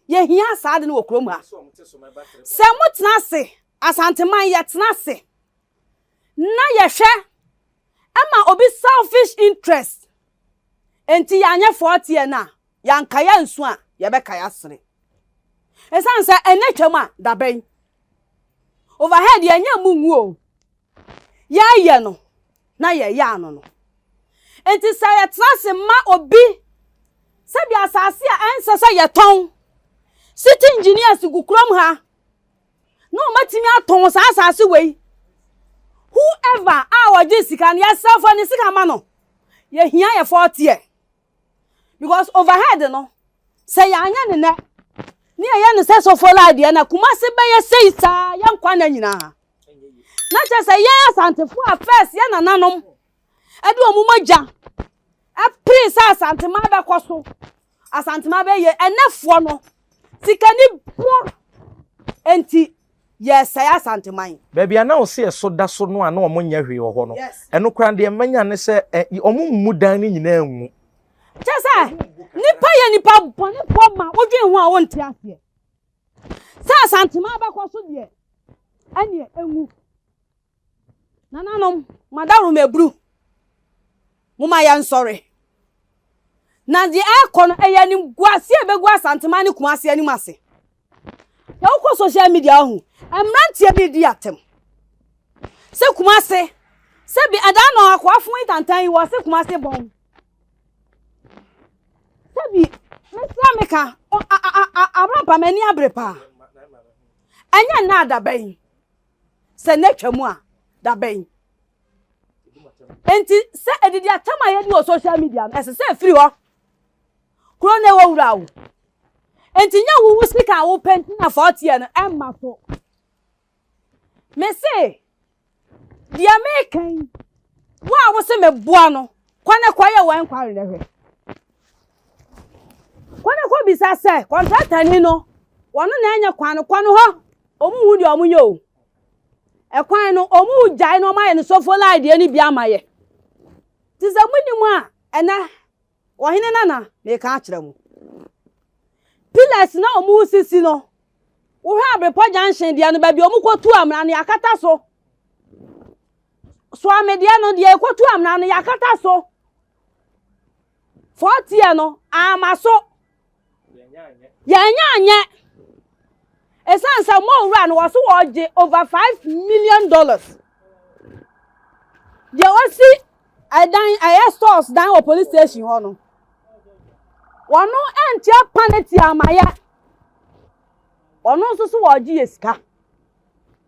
Yɛhia saa de no wɔ kurom ha. Sɛ motena ase, Asanteman yɛtena ase na yɛhwɛ ɛma obi selfish interest nti yɛanyɛ fɔɔteɛ no a, yɛankae ansu a, yɛbɛkae asere. Ɛsiane sɛ ɛnɛ twam a, dabɛn. Overhead yɛnyɛ mu ngu o. Yɛyɛ no na yɛyɛ ano no. Nti sɛ yɛtena ase ma obi sɛbi asase a ɛnsɛ sɛ yɛtɔn, city engineers gu kurom ha, na wɔatumi atɔn saa asase wei whoever a wɔgye sika no yɛsrɛ fa ne sika ma no yɛhia yɛ fɔɔteɛ because overhead no sɛ yɛanyɛ ne nɛ ne yɛyɛ no sɛ sɔfo la deɛ na Kumase bɛyɛ sei saa yɛn nkwa na nyinaa na kyerɛ sɛ yɛn Asantefo a first yɛn nananom ɛde wɔn mogya ɛpere sɛ Asantema bɛkɔ so Asantema bɛyɛ ɛnɛfoɔ no sikani boɔ nti yɛsɛe Asanteman. Baabi a na ɔse ɛso da so no a na wɔn nyɛ hwee wɔ hɔ no, ɛno koraa deɛ manya ne sɛ wɔn mmu dan no nyinaa ngu. Kyɛ sɛ nipa yɛ nipa bɔnefoɔ ma wodwen ho a wonte aseɛ. Sɛ Asanteman bɛkɔ so deɛ ɛneɛ ɛngu. Nananom, mo adaworoma aburu. Momma yɛnsɔre. Na deɛ ɛrekɔ no, ɛyɛ animguaseɛ a ɛbɛgu Asanteman ne Kumasi anim ase. Sɛ wokɔ social media ahu, mmeranteɛ bi redi atɛm. Sɛ Kumasi, sɛ bi ɛdaa na akoafo yi tantan yi wɔ se Kumasi bɔn. Sɛ bi, mesrɛ meka, abrampa m'ani abere paa. Ɛnyɛ nna adabɛn. Sɛ nna twa mu a, da bɛn? Enti sɛ adidi atɛm a yɛdi wɔ social media no, ɛsɛ sɛ ɛfiri hɔ. Kuro na ɛwɔ wura o. Enti nyɛ wo wo sika a wopɛ nti na fa ɔteɛ no ɛmma so. Mese, deɛ meka yi, wo a wo se meboa no, kɔ ne kɔyɛ wɔ enquiry na hwɛ. Kɔ ne kɔ bisa sɛ, kɔntratani no, wɔno na ɛnyɛ kwan no, kɔ no hɔ. Ɔmo nhu deɛ ɔmo yɛ o. Ɛkwan no ɔmo gyae na ɔmo ayɛ no sofo line deɛ no bi ama yɛ. Nti sɛ mo nim a ɛnɛ ɔhene nana meka akyerɛ mo. Pillars na ɔmo sisi no wohwɛ Abrepɔ junction deɛ no baabi ɔmo kɔ tu amena no yɛakata so. Soame deɛ no deɛ ɛkɔ tu amena no yɛakata so. Fɔteɛ no ama so. Yɛnyɛ anyɛ. Ɛsiane sɛ mo owura no wɔso wɔgye over $5 million. Deɛ ɔsi ɛdan ɛyɛ stores dan wɔ police station hɔ no. Wɔno ɛntua paneti amayɛ. Wɔno nso so wɔgye yɛ sika.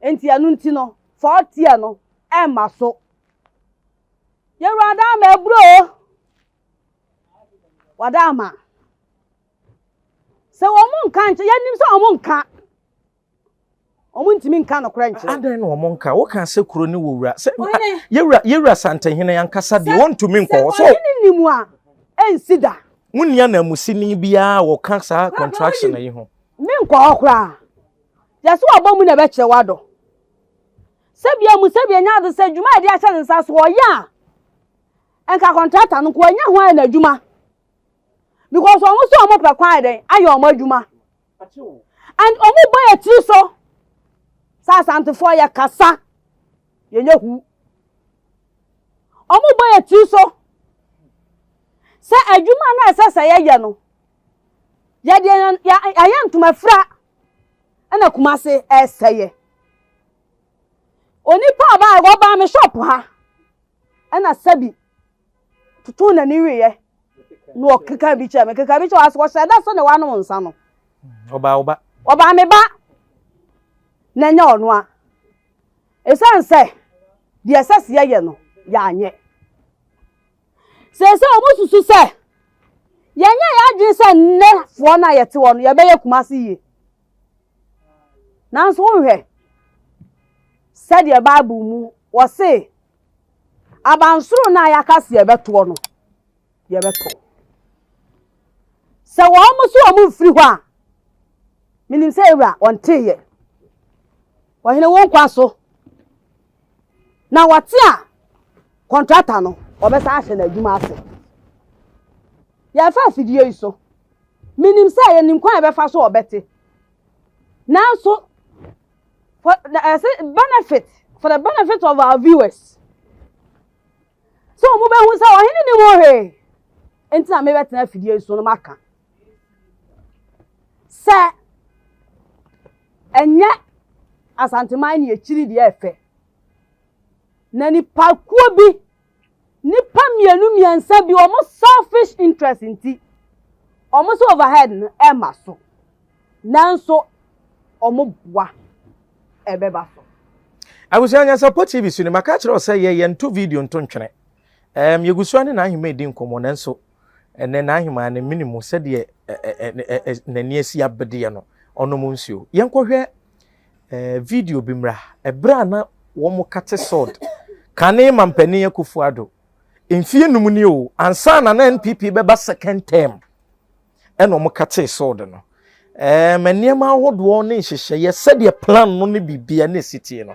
Nti ɛno nti no fɔteɛ no ɛmma so. Yɛwura dan ma aburo o. Wada ama. Sɛ wɔn nka nkyerɛ, yɛnim sɛ wɔn nka. Wɔn ntumi nka nokorɛ nkyerɛ. Adɛn na wɔn nka? Woka sɛ kuro ne wɔ wura. Sɛ yɛwura yɛwura Santehene ankasa deɛ wɔntumi nkɔ hɔ. Sɛ ɔhene nim a, ɛnsi da. Wonni ananmusini biara a wɔka saa contraction yi ho. Menkɔ hɔ koraa. Yɛsɛ wɔbɔ mu na ɛbɛkyerɛ w'adɔ. Sɛbia mu sɛbia nya ade sɛ dwuma a yɛde ahyɛ ne nsa so ɔyɛ a, nka kɔntrata no nko anya ho ayɛ n'adwuma because wɔn nso wɔn pɛ kwan ayɛ dɛn ayɛ wɔn adwuma and wɔn bɔ yɛ tiri so sɛ Asantefoɔ yɛ kasa yɛnyɛ hu. Wɔbɔ yɛn tiri so sɛ adwuma no a ɛsɛ sɛ yɛyɛ no, yɛde yɛayɛ ntoma fira ɛna Kumase ɛresɛeɛ. Onipa a ɔbaa wɔbaa me shop ha ɛna sɛbi totoo n'ani wieɛ na ɔkeka bi kyerɛ me keka bi kyerɛ ɔsɛ ɔhyɛ da sɛ na wanom nsa no. Ɔbaa wo ba. Ɔbaa me ba na ɛnyɛ ɔno a. Ɛsiane sɛ deɛ ɛsɛ sɛ yɛyɛ no yɛanyɛ. Seesei wɔsusu sɛ yɛnyɛ yɛn adwene sɛ nnɛfoɔ no a yɛte hɔ no yɛbɛyɛ Kumasi yie. Nanso wohwɛ sɛdeɛ Bible mu wɔse abansoro no a yɛaka sɛ yɛbɛtoɔ no yɛbɛtɔ. Sɛ wɔn so wɔn mfiri hɔ a, menim sɛ ewura wɔnteeɛ. Ɔhene wo nkwa so. Na wɔte a kɔntrata no wɔbɛsan ahyɛ no adwuma ase. Yɛfa afidie yi so. Menim sɛ yɛnim kwan a yɛbɛfa so wɔbɛte. Nanso for the uh, benefit for the benefit of our viewers. Sɛ wɔn bɛhu sɛ ɔhene nim ho hwee. Nti na mebɛtena afidie yi so no maka. Sɛ ɛnyɛ Asanteman ne akyiri deɛ ɛfɛ. Na nipakuo bi, nipa mmienu mmiɛnsa bi, wɔn selfish interest nti, wɔn sɛ overhead no ɛma so. Nanso wɔn boa ɛbɛba so. Abusua Nyansapɔ TV so ni maka kyerɛ wo sɛ yɛ yɛnto video nto ntwene. Um, yɛgu so ne n'ahema edi nkɔmmɔ nanso ɛnɛ n'ahema ne mene mu sɛdeɛ n'ani asi abedeɛ no ɔnom nsuo. Yɛnkɔhwɛ video bi mmra ɛberɛ a na wɔn kate sword kane mampanin Akufo-Addo mfie num ni o ansa na na NPP bɛba second term ɛna wɔn katee sword no. Nneɛma ahodoɔ ne nhyehyɛeɛ sɛdeɛ plan no ne biribia ne ɛsi tie no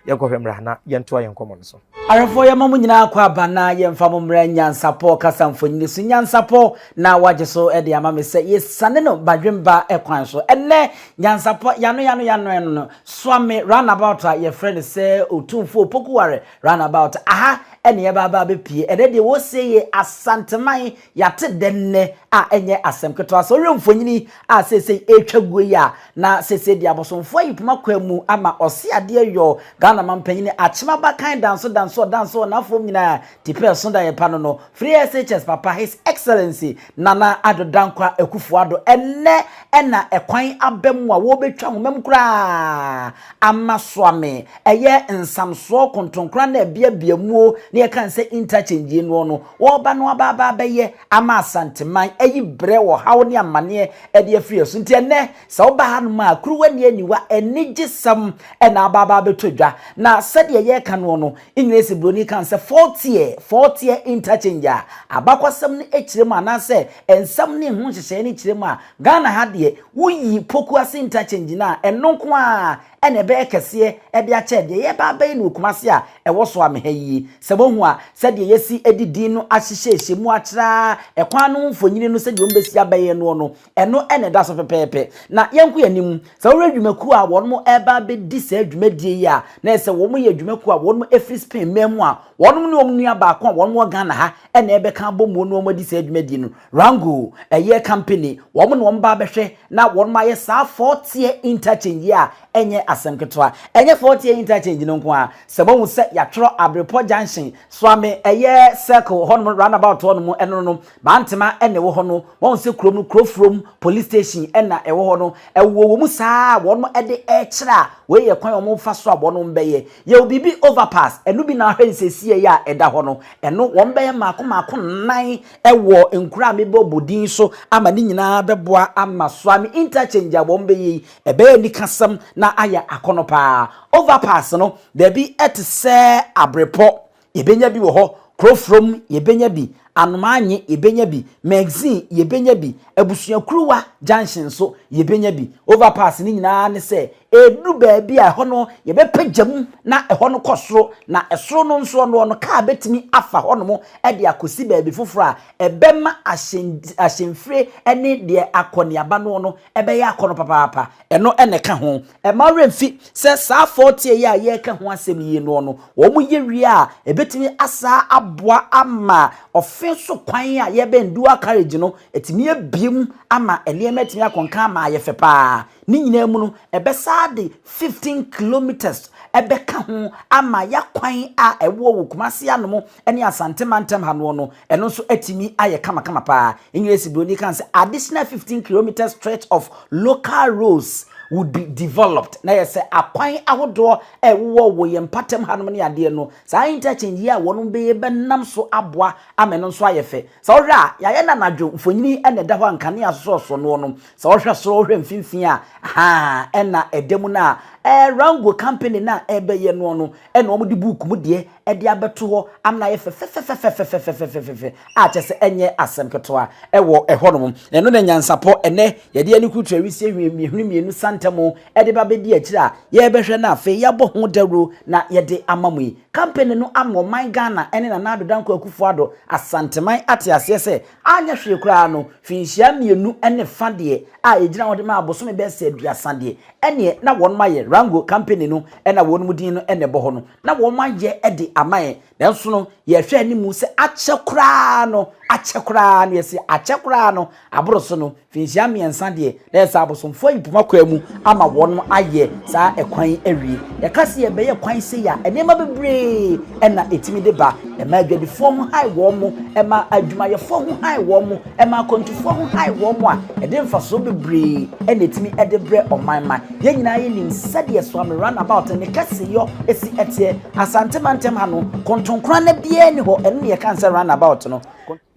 yɛnkɔhwɛ mmra na yɛntoa yɛn nkɔmmɔ no so. Ahwɛfoɔ yɛma mo nyinaa kɔ aba na yɛmfa mo mmra Nyansapɔ kasa mfonini so. Nyansapɔ na wagye so de ama me sɛ yɛsiane no badwemba kwan so. Ɛnnɛ Nyansapɔ yano yano yano ɛno no Soame roundabout a yɛfrɛ no sɛ Otumfoɔ Opokuware roundabout. Aha ɛne yɛba aba abɛpie. Ɛnnɛ deɛ wɔsie yɛ Asanteman Yɛate dɛ nnɛ a ɛnyɛ asɛm ketewa. Sɛ wohwɛ mfonini a seesei ɛretwa guo yi a, na seesei deɛ abosomfoɔ ayi poma kwaa mu ama ɔse adeɛ yɔ Ghana mampanyini akyem abakan danso danso ɔdanso ɔnafoɔ nyinaa tipɛ ɛso da yɛpa no no Free SHS papa His Excellency Nana Addo Dankwa Akufo Addo ɛnnɛ ɛna ɛkwan aba mu a wɔrebɛtwa nwoma mu koraa ama Soame ɛyɛ nsamsoɔ kontonkora na ɛbeabea muo na yɛka no sɛ interchange yi noɔ no wɔreba no aba aba abɛyɛ ama Asanteman ayi brɛ ɔhaw ne amaneɛ de afiri yɛn so. Nti ɛnnɛ sɛ woba hanom a kuruwa nni aniwa, anigyesɛm na aba aba abɛtɔ dwa. Na sɛdeɛ yɛreka noɔ no, Engiresi buroni ka no sɛ four-tier, four-tier interchange a abakwasɛm no kyerɛ mu anaasɛ nsɛm ne ho nhyehyɛeɛ no kyerɛ mu a, Ghana ha deɛ woyi Pokuase interchange no a, ɛno nko ara na ɛbɛyɛ kɛseɛ de akyɛ deɛ yɛreba abɛyɛ no wɔ Kumasi a ɛwɔ so ameha yi. Sɛ moahu a, sɛdeɛ yɛasi de din no ahyehyɛhyɛ mu akyerɛ ara, ɛkwan no ho mfonini no sɛdeɛ wɔbɛsi abɛyɛ noɔ no, ɛno na ɛda so pɛpɛɛpɛ. Na yɛnkɔ yɛn anim, sɛ wohwɛ dwumakuo a wɔn reba abɛdi saa dwumadie yi a, na ɛsɛ sɛ wɔn yɛ dwumakuo a wɔn firi Spain man mu a wɔn ne wɔn nua baako a wɔn wɔ Ghana ha na ɛrebɛka abɔ mu na wɔn adi saa dwumadie no. Rango, ɛyɛ company, wɔn na wɔn ba abɛhwɛ na wɔn ayɛ saa four-tier interchange yi a ɛnyɛ asɛm ketewa. Ɛnyɛ four-tier interchange no nko ara. Sɛ moahu sɛ yɛatwerɛ Abrepɔ Junction, Soame, ɛyɛ circle hɔnom, roundabout hɔnom, ɛno no, Bantema na ɛwɔ hɔ no, moahu sɛ kurom no, Kurofurom police station na ɛwɔ hɔ no, ɛwɔ wɔ mu saa a wɔn de rekyerɛ a wei yɛ kwan a wɔfa so a wɔn bɛyɛ. Yɛwɔ biribi overpass, ɛno bi na ahwɛ no seesei yi a ɛda hɔ no, ɛno wɔn bɛyɛ mmaako mmaako nnan wɔ nkuro a mebɔbɔ din so ama ne nyinaa bɛboa ama Suame interchange a wɔn bɛyɛ yi, ɛbɛyɛ anikasɛm na ayɛ akɔnɔ paa. Overpass no, baabi te sɛ Abrepɔ, yɛbɛnya bi wɔ hɔ, Kurofrom, yɛbɛnya bi, Anomaanye, yɛbɛnya bi, Magazine, yɛbɛnya bi, Abusuakuruwa junction nso, yɛbɛnya bi. Overpass no nyinaa ne sɛ Ɛduru baabi a ɛhɔ no yɛbɛpagya mu na ɛhɔ no kɔ soro, na ɛsoro no nso ɔno no kaa bɛtumi afa hɔnom de akɔsi baabi foforɔ a ɛbɛma ahyɛn ahyɛnfire ne deɛ akɔneaba noɔ no ɛbɛyɛ akɔnɔ papaapa. Ɛno na ɛka ho. Ɛmma wo werɛ mfi sɛ saa fɔɔteɛ yi a yɛreka ho asɛm yi noɔ no, wɔyɛ wie a, ɛbɛtumi asaa aboa ama ɔfe so kwan a yɛbɛn dual carriage no, atumi abue mu ama nneɛma atumi akɔ nkan ama ayɛ fɛ paa. Ne nyinaa mu no, ɛbɛsaa de 15 kilometres ɛbɛka ho ama yɛakwan a ɛwɔ wɔ Kumasi anom ne Asante mantam ha noɔ no, ɛno nso atumi ayɛ kamakama paa. Engiresi buroni kan sɛ additional 15 kilometres stretch of local roads would be developed. Na yɛ sɛ akwan ahodoɔ a ɛwowɔ wɔ yɛn mpatam hanom ne adeɛ no, saa interchange yi a wɔn bɛyɛ bɛnam so aboa ama ɛno nso ayɛ fɛ. Sɛ wohwɛ a, yɛayɛ no anadwo mfonini na ɛda hɔ a nkanea sosɔsosɔ noɔ no. Sɛ wohwɛ soro, wohwɛ mfimfini a, ahaa, ɛna ɛda mu no a, ɛɛ Rango company no a ɛrebɛyɛ noɔ no, ɛna wɔde book mu deɛ ɛde abɛto hɔ ama no ayɛ fɛfɛfɛfɛfɛfɛfɛfɛfɛ a kyerɛ sɛ ɛnyɛ asɛm ketewa ɛwɔ ɛhɔnom. Na ɛno na nyansapɔ ɛnɛ yɛde ani kurutu awisie hwene mmienu santamu ɛde ba bɛdi akyire a yɛrebɛhwɛ na afei yɛabɔ ho dawuro na yɛde ama mo yi. Company no ama ɔman Ghana ɛne Nana Addo Dankwa Akufo-Addo Asanteman ate aseɛ sɛ anyɛ hwee koraa no finhyia 2 ne fa deɛ a ɛgyina hɔ de ma abosome bɛyɛ sɛ 30 deɛ ɛneɛ na wɔnom ayɛ Rango company no ɛna wɔnom din no ɛna ɛbɔ hɔ no na wɔayɛ de ama yɛn. Nanso no, yɛhwɛ anim sɛ akyɛ koraa no, akyɛ koraa no, yɛsi akyɛ koraa no, aboro so no, mfinhyia 3 deɛ, na yɛ sɛ abosomfoɔ ayi poma kwaa mu ama wɔn ayɛ saa ɛkwan yi awie. Yɛka sɛ yɛbɛyɛ kwan sei a, nneɛma bebree ɛna ɛtumi de ba. Ɛma adwadifoɔ ho hae wɔn mo, ɛma adwumayɛfoɔ ho hae wɔn mo, ɛma akwantufoɔ ho hae wɔn mo a, ɛde mfasoɔ bebree ɛna ɛtumi ɛde brɛ ɔman ma. Yɛn nyinaa yɛnim sɛdeɛ Suame Runabout ne kɛseyɔ si teɛ. Asante mantam ha no, kontonkoranna biara nni hɔ, ɛno na yɛka no sɛ runabout no.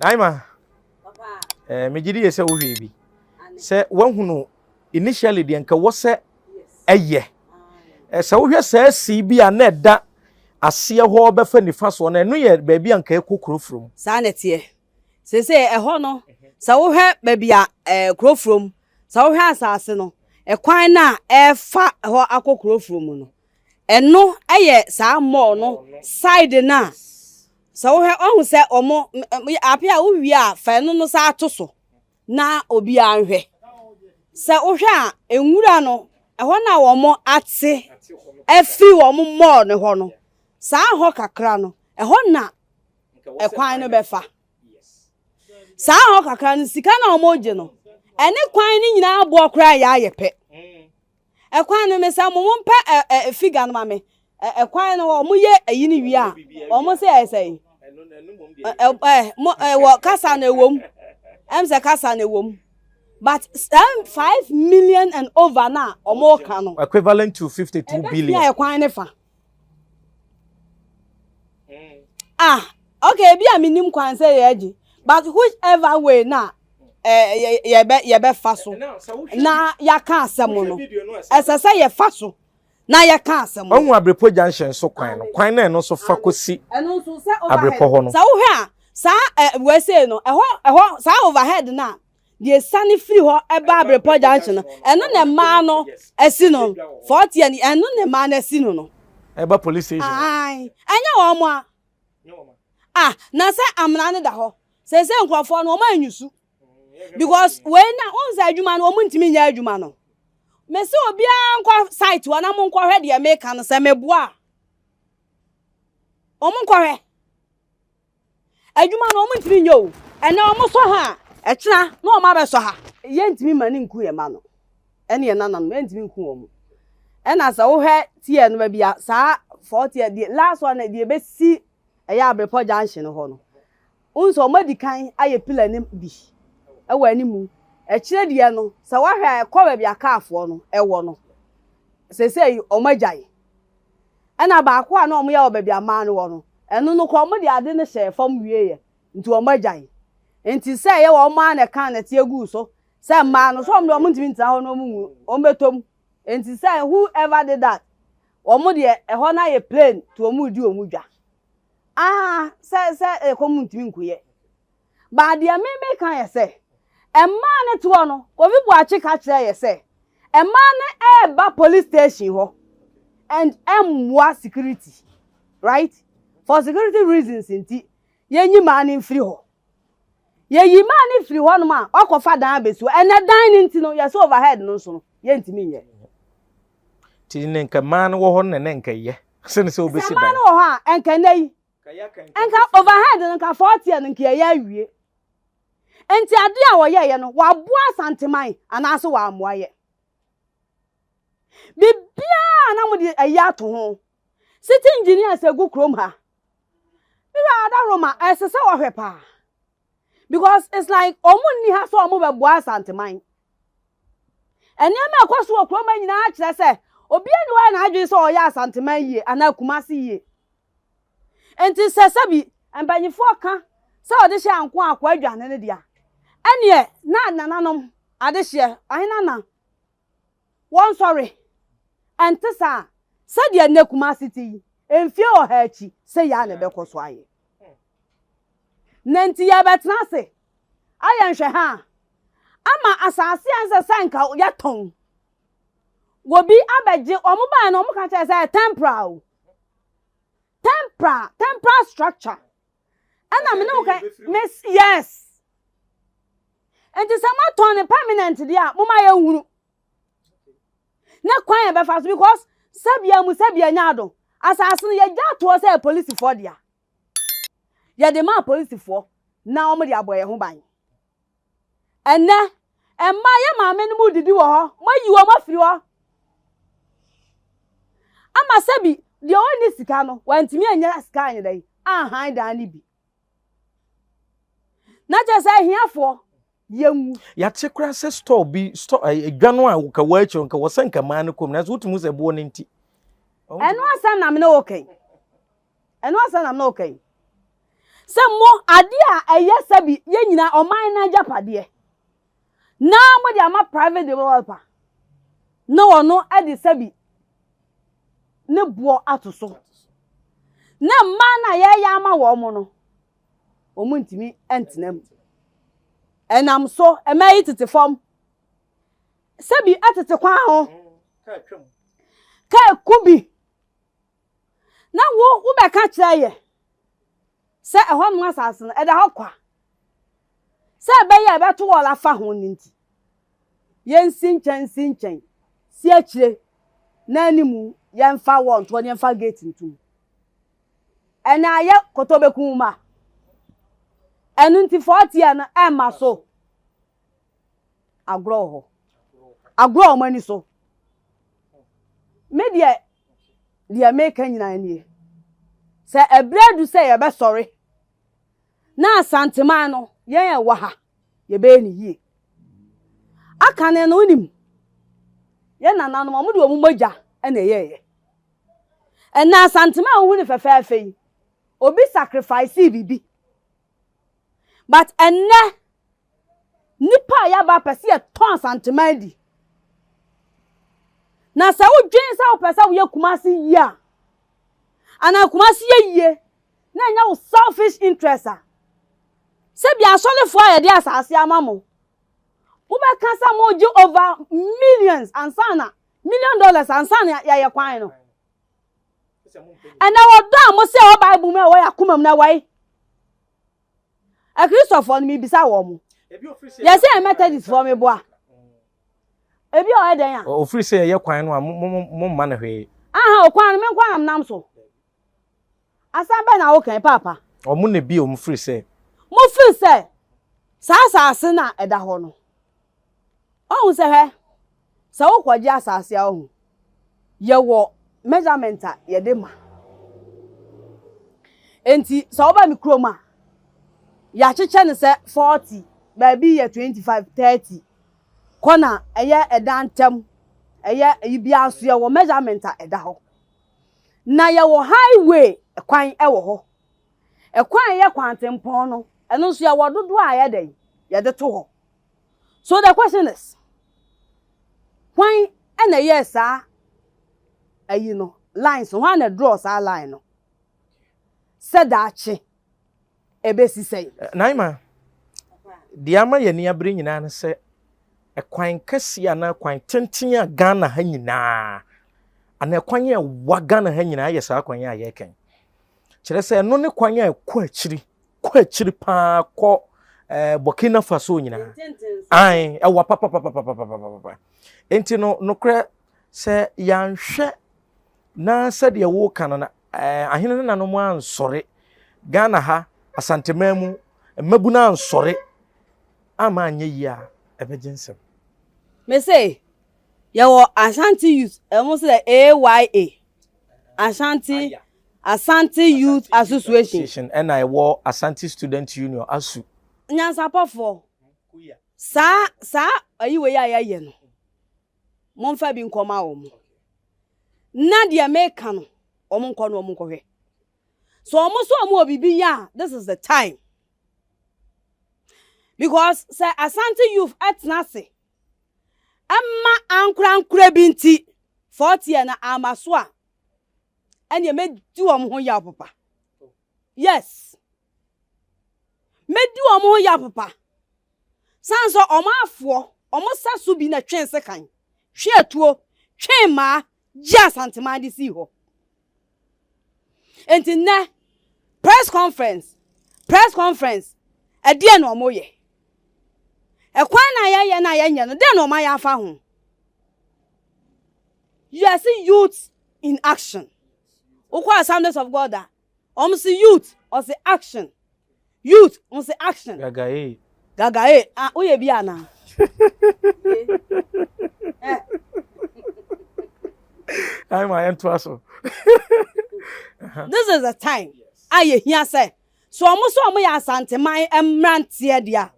Naima, eh, megye di yɛ sɛ wohwɛ bi sɛ woahunu initially deɛ nka wɔ sɛ ɛyɛ eh, sɛ wohwɛ saa si bi a na ɛda aseɛ hɔ bɛfa nifa soɔ no ɛno yɛ baabi a nka ɛkɔ kuro furom. Saa na ɛteɛ. Seesei ɛhɔ no, sɛ wohwɛ baabi a ɛɛ Kurofurom, sɛ wohwɛ asase no, ɛkwan no a ɛrefa hɔ akɔ Kurofurom no, ɛno yɛ saa mall no side no a sɛ wohwɛ ɔhu sɛ wɔn ape a wowie a fa ɛno no saa to so na obiara nhwɛ. Sɛ wohwɛ a nwura no ɛhɔ no a wɔn ate afiri wɔn mall no hɔ no, saa hɔ kakra no, ɛhɔ na ɛkwan no bɛfa. Saa hɔ kakra no sika no a wɔregye no, ɛne kwan no nyinaa boɔ koraa yɛ ayɛ pɛ. Ɛkwan no mesa mo mo mpɛ ɛ ɛ figure no ma me. Ɛkwan no wɔn yɛ ɛyi no wie a wɔn sɛ ɛyɛ sɛ ɛ ɛ mo ɛwɔ kasa no ɛwɔ mu. Ɛm sɛ kasa no ɛwɔ mu. But um, 5 million and over na wɔn ka no. Equivalent to 52 billion. Ɛbɛtumi ayɛ kwan ne fa. Ah, okay, ebi a menim kwan sɛ yɛagye, but whichever way na eh, yɛbɛ yɛbɛfa so na yɛaka asɛm no, ɛsɛ sɛ yɛfa so na yɛka asɛm no. Ɔhu Abrepɔ junction so kwan no, kwan no a ɛno nso fa kɔsi Abrepɔ hɔ no. Sɛ wohwɛ a, saa eh, wei no, ɛhɔ ɛhɔ saa overhead no a deɛ esiane firi hɔ ɛba Abrepɔ junction no, ɛno na mmaa no asi no fɔɔteɛ no, ɛno na mmaa no asi no no. Ɛba police station. Ae, ɛnyɛ wɔn a. Ah, na sɛ amena no da hɔ. Sɛ sɛ nkurɔfoɔ no wɔn anyusu. Because wei na wɔn sɛ adwuma no wɔn ntumi nyɛ adwuma no. Mese obiara nkɔ site hɔ na mo nkɔhwɛ deɛ meka no sɛ meboa a. Wɔn nkɔhwɛ. Adwuma no wɔn ntumi nyɛ o. Ɛnɛ wɔn sɔ ha a, ɛkyena na wɔn abɛsɔ ha. Yɛntumi ma ne nku yɛn mma no ɛne yɛn nananom, yɛntumi nku wɔn. Ɛna sɛ wohwɛ tiɛ no baabi a saa fɔɔ tiɛ deɛ last one deɛ ebesi ɛyɛ Abrepɔ junction hɔ no, wohu sɛ wɔn adi kan ayɛ pillar no bi ɛwɔ animu. Ɛkyerɛ deɛ no sɛ woahwɛ a ɛkɔ baabi a kaafoɔ no ɛwɔ no, seesei wɔn agyae. Ɛna baako a na wɔyɛ wɔ baabi a mmaa no wɔ no, ɛno no koraa wɔde ade no hyɛɛ fam wieeɛ, nti wɔagyae. Nti sɛ ɛyɛ wɔn ara na ɛkaa nɛteɛ guu so sɛ mmaa no, sɛ wɔn deɛ wɔntumi ntena hɔ na wɔn nwu, wɔbɛtɔ mu. Nti sɛ whoever did that, wɔn deɛ ɛhɔ no ayɛ plain nti wɔn redi wɔn dwa. Ah, sɛ sɛ ɛkɔm ntumi nkoyɛ. But deɛ me meka yɛ sɛ, mmaa no toɔ no, Kofi Boakye ka kyerɛɛ yɛ sɛ, Mmaa no ɛreba police station hɔ and ɛmmoa security right for security reasons nti yɛnyi mmaa no mfiri hɔ. Yɛyi mmaa no firi hɔnom a wakɔfa dan abɛsi hɔ ɛnɛ dan no nti no yɛsɛ overhead no nso no yɛntumi nyɛ. Nti ne nka mmaa no wɔ hɔ no na ne nka yɛ sene sɛ wobɛsi dan. Sɛ mmaa no wɔ hɔ a nka nnɛ yi nka overhead no nka 40 no nka yɛyɛ awie. Nti adeɛ a wɔyɛeɛ no, wɔaboa Asanteman anaase wɔammoa yɛ? Biribiara na mode ayi ato ho. City engineers agu kurom ha. Me wura Adaworoma, ɛsɛ sɛ wɔhwɛ paa. Because it's like wɔn nni ha sɛ wɔn bɛboa Asanteman. Nneɛma a ɛkɔ so wɔ kurom ha nyinaa kyerɛ sɛ obiara nni hɔ a n'adwene sɛ ɔyɛ Asanteman yie anaa Kumasi yie. Enti sɛ sɛbi mpanyimfoɔ ka sɛ ɔdehyeɛ anko a akoa adwane no dea, ɛneɛ na nananom adehyeɛ, ahena na wɔnsɔre. Ɛnte saa a, sɛdeɛ nnɛ Kumasi te yi, mfie ɔha akyi, sei ara na ɛbɛkɔ so ayɛ. Na enti yɛrebɛtena ase ayɛ nhwɛha a, ama asase a ɛnsɛ sɛ nka yɛtɔn, wɔbi abɛgye, wɔn baeɛ no wɔn ka kyerɛ sɛ ɛyɛ temporal o. Temporal, temporal structure. Ɛna me ne wo ka, miss, yes. Nti sɛ moatɔn ne permanent deɛ a, moma yɛnhunu. Ne kwan yɛ bɛfa so because sɛbia mu sɛbia nya ado. Asase no yɛgya atoɔ sɛ yɛ polisifoɔ dea. Yɛde maa polisifoɔ na wɔn de abɔ yɛn ho ban. Ɛnnɛ, mmaa yɛ maame no mu didi wɔ hɔ, moayi wɔn afiri hɔ. Ama sɛbi deɛ ɔnni sika no, wantumi anya sika anyɛ dɛn anhan dan no bi. Na kyerɛ sɛ ahiafoɔ yɛnwu. Yɛate koraa sɛ store bi store edwa no a nka wɔ akyire nka wɔsɛ nka maa no kɔm nanso wotumi sɛ boɔ no nti. Ɛno asɛm na me ne wo kɛn. Ɛno asɛm na me ne wo kɛn. Sɛ mo adeɛ a ɛyɛ sɛbi yɛn nyinaa ɔman no agyapadeɛ na mo de ama private developer na ɔno de sɛbi ne boɔ ato so na mmaa no a yɛyɛ ama wɔn no wɔn ntumi ntena mu ɛnam so mmaa yi tete fam sɛbi ɛtete kwan ho kaa ku bi. Na wo, wobɛka kyerɛ yɛ sɛ ɛhɔnom asase no, ɛda hɔ kwa. Sɛ ɛbɛyɛ a ɛbɛto wɔn afa ho no nti, yɛnsi nkyɛn nsi nkyɛn, si akyire na anim yɛmfa wɔn ntoɔ na yɛmfa gate ntom. Ɛna ayɛ kɔtɔbɛku ma. Ɛno nti fɔɔteɛ no ɛmma so. Agorɔ wɔ hɔ. Agorɔ wɔ wɔn ani so. Me deɛ, deɛ meka nyinaa nie. Sɛ ɛberɛ adu sɛ yɛbɛsɔre na Asanteman no, yɛn a ɛwɔ ha, yɛbɛyɛ no yie. Akane no, wonim, yɛn nananom, wɔn de wɔn mogya na ɛyɛeɛ. Ɛnna Asanteman a wohu no fɛfɛɛfɛ yi, obi sacrifice biribi. But ɛnnɛ, Nnipa a yɛaba pɛ sɛ yɛtɔn Asanteman di. Na sɛ wodwen sɛ wopɛ sɛ woyɛ Kumasi yie a, anaa Kumasi yɛ yie na ɛnyɛ wo selfish interest a, sɛbi asɔrefoɔ a yɛde asase ama mo, mobɛka sɛ mogye over millions ansa na million dollars ansa na yɛayɛ kwan no. Ɛnɛ wɔdɔ a mo sɛ ɛwɔ Bible mu a ɛwɔ yɛ akoma mu na ɛwɔ yi. Akristofoɔ no mebisa wɔn mo. Yɛsɛ yɛ Methodistfoɔ meboa. Ebi a ɔyɛ dɛn a. Ofiri sɛ yɛyɛ kwan no a mo mo mo mma no hwee. Aha okwan no me nko na menam so. Asɛm bɛn na woka yi paapa? Wɔn na ebi a wɔn firi sɛ. Mo firi sɛ saa asase no a ɛda hɔ no. Wahu sɛ hwɛ, sɛ wokɔgye asase a wahu, yɛwɔ measurement a yɛde ma. Enti sɛ woba me kurom a, yɛakyekyɛ no sɛ 40, baabi yɛ 25, 30. Kɔ na ɛyɛ ɛdan ntam, ɛyɛ eyi biara nso yɛwɔ measurement a ɛda hɔ. Na yɛwɔ highway kwan wɔ hɔ. Ɛkwan a ɛyɛ kwantempɔn no, ɛno nso yɛwɔ dodoɔ a yɛdɛn yɛde to hɔ. So the question is, hwan na ɛyɛɛ saa ayi no lines no, hwan na draw saa line no sɛ daakye ɛbɛsi sɛn? Naima, deɛ ama yɛn ani abere nyinaa ne sɛ. Ɛkwan kɛseɛ anaa kwan tenten a Ghana ha nyinaa anaa ɛkwan a ɛwa Ghana ha nyinaa yɛ saa kwan a yɛreka yi. Kyerɛ sɛ ɛno ne kwan a ɛkɔ akyiri, kɔ akyiri paa kɔ eh, Burkina Faso nyinaa. Ae, ɛwa papapapapapapapa. Enti no, nokorɛ sɛ yɛanhwɛ na sɛdeɛ woka no na eh, ahene no nanom ansɔre Ghana ha, Asanteman mu, mmabunu ansɔre ama anyɛ yie a, ɛbɛgye nsam. Me se yɛwɔ Ashanti Youth, ɛmo sɛ AYA, Ashanti Asante Youth Association. Ɛna ɛwɔ Ashanti Student Union, ASU. Nyansapɔfoɔ, saa saa ayi wei a yɛayɛ no, momfa bi nkɔma wɔn. Na deɛ meka no, wɔn nkɔ no wɔn nkɔhwɛ. So wɔn nso wɔn wɔ biribi yɛ a, this is the time. Because sɛ Asante youth ɛtena ase ɛma ankorankora bi nti, fɔɔteɛ na ama so a, ɛneɛ mɛdi wɔn ho yaw papa. Yes. Mɛdi wɔn ho yaw papa. San sɛ wɔn afoɔ, wɔn sa so bi na twe sekan, twe atuo, twe mmaa, gye Asanteman de sii hɔ. Enti nnɛ, press conference, press conference, ɛdeɛ na wɔn yɛ. Ɛkwan na yɛyɛ na yɛnyɛ no, dɛn na wɔn ayɛ afa ho? Yɛse youth in action. Wokɔ Assemblies of God a, wɔn se youth, ɔse action. Youth, wɔn se action. Gagae. Gagae, ah, woyɛ bi anaa? Ayi ma yɛn to aso. This is the time a yɛhia sɛ so wɔn so wɔn yɛ Asanteman mmeranteɛ deɛ a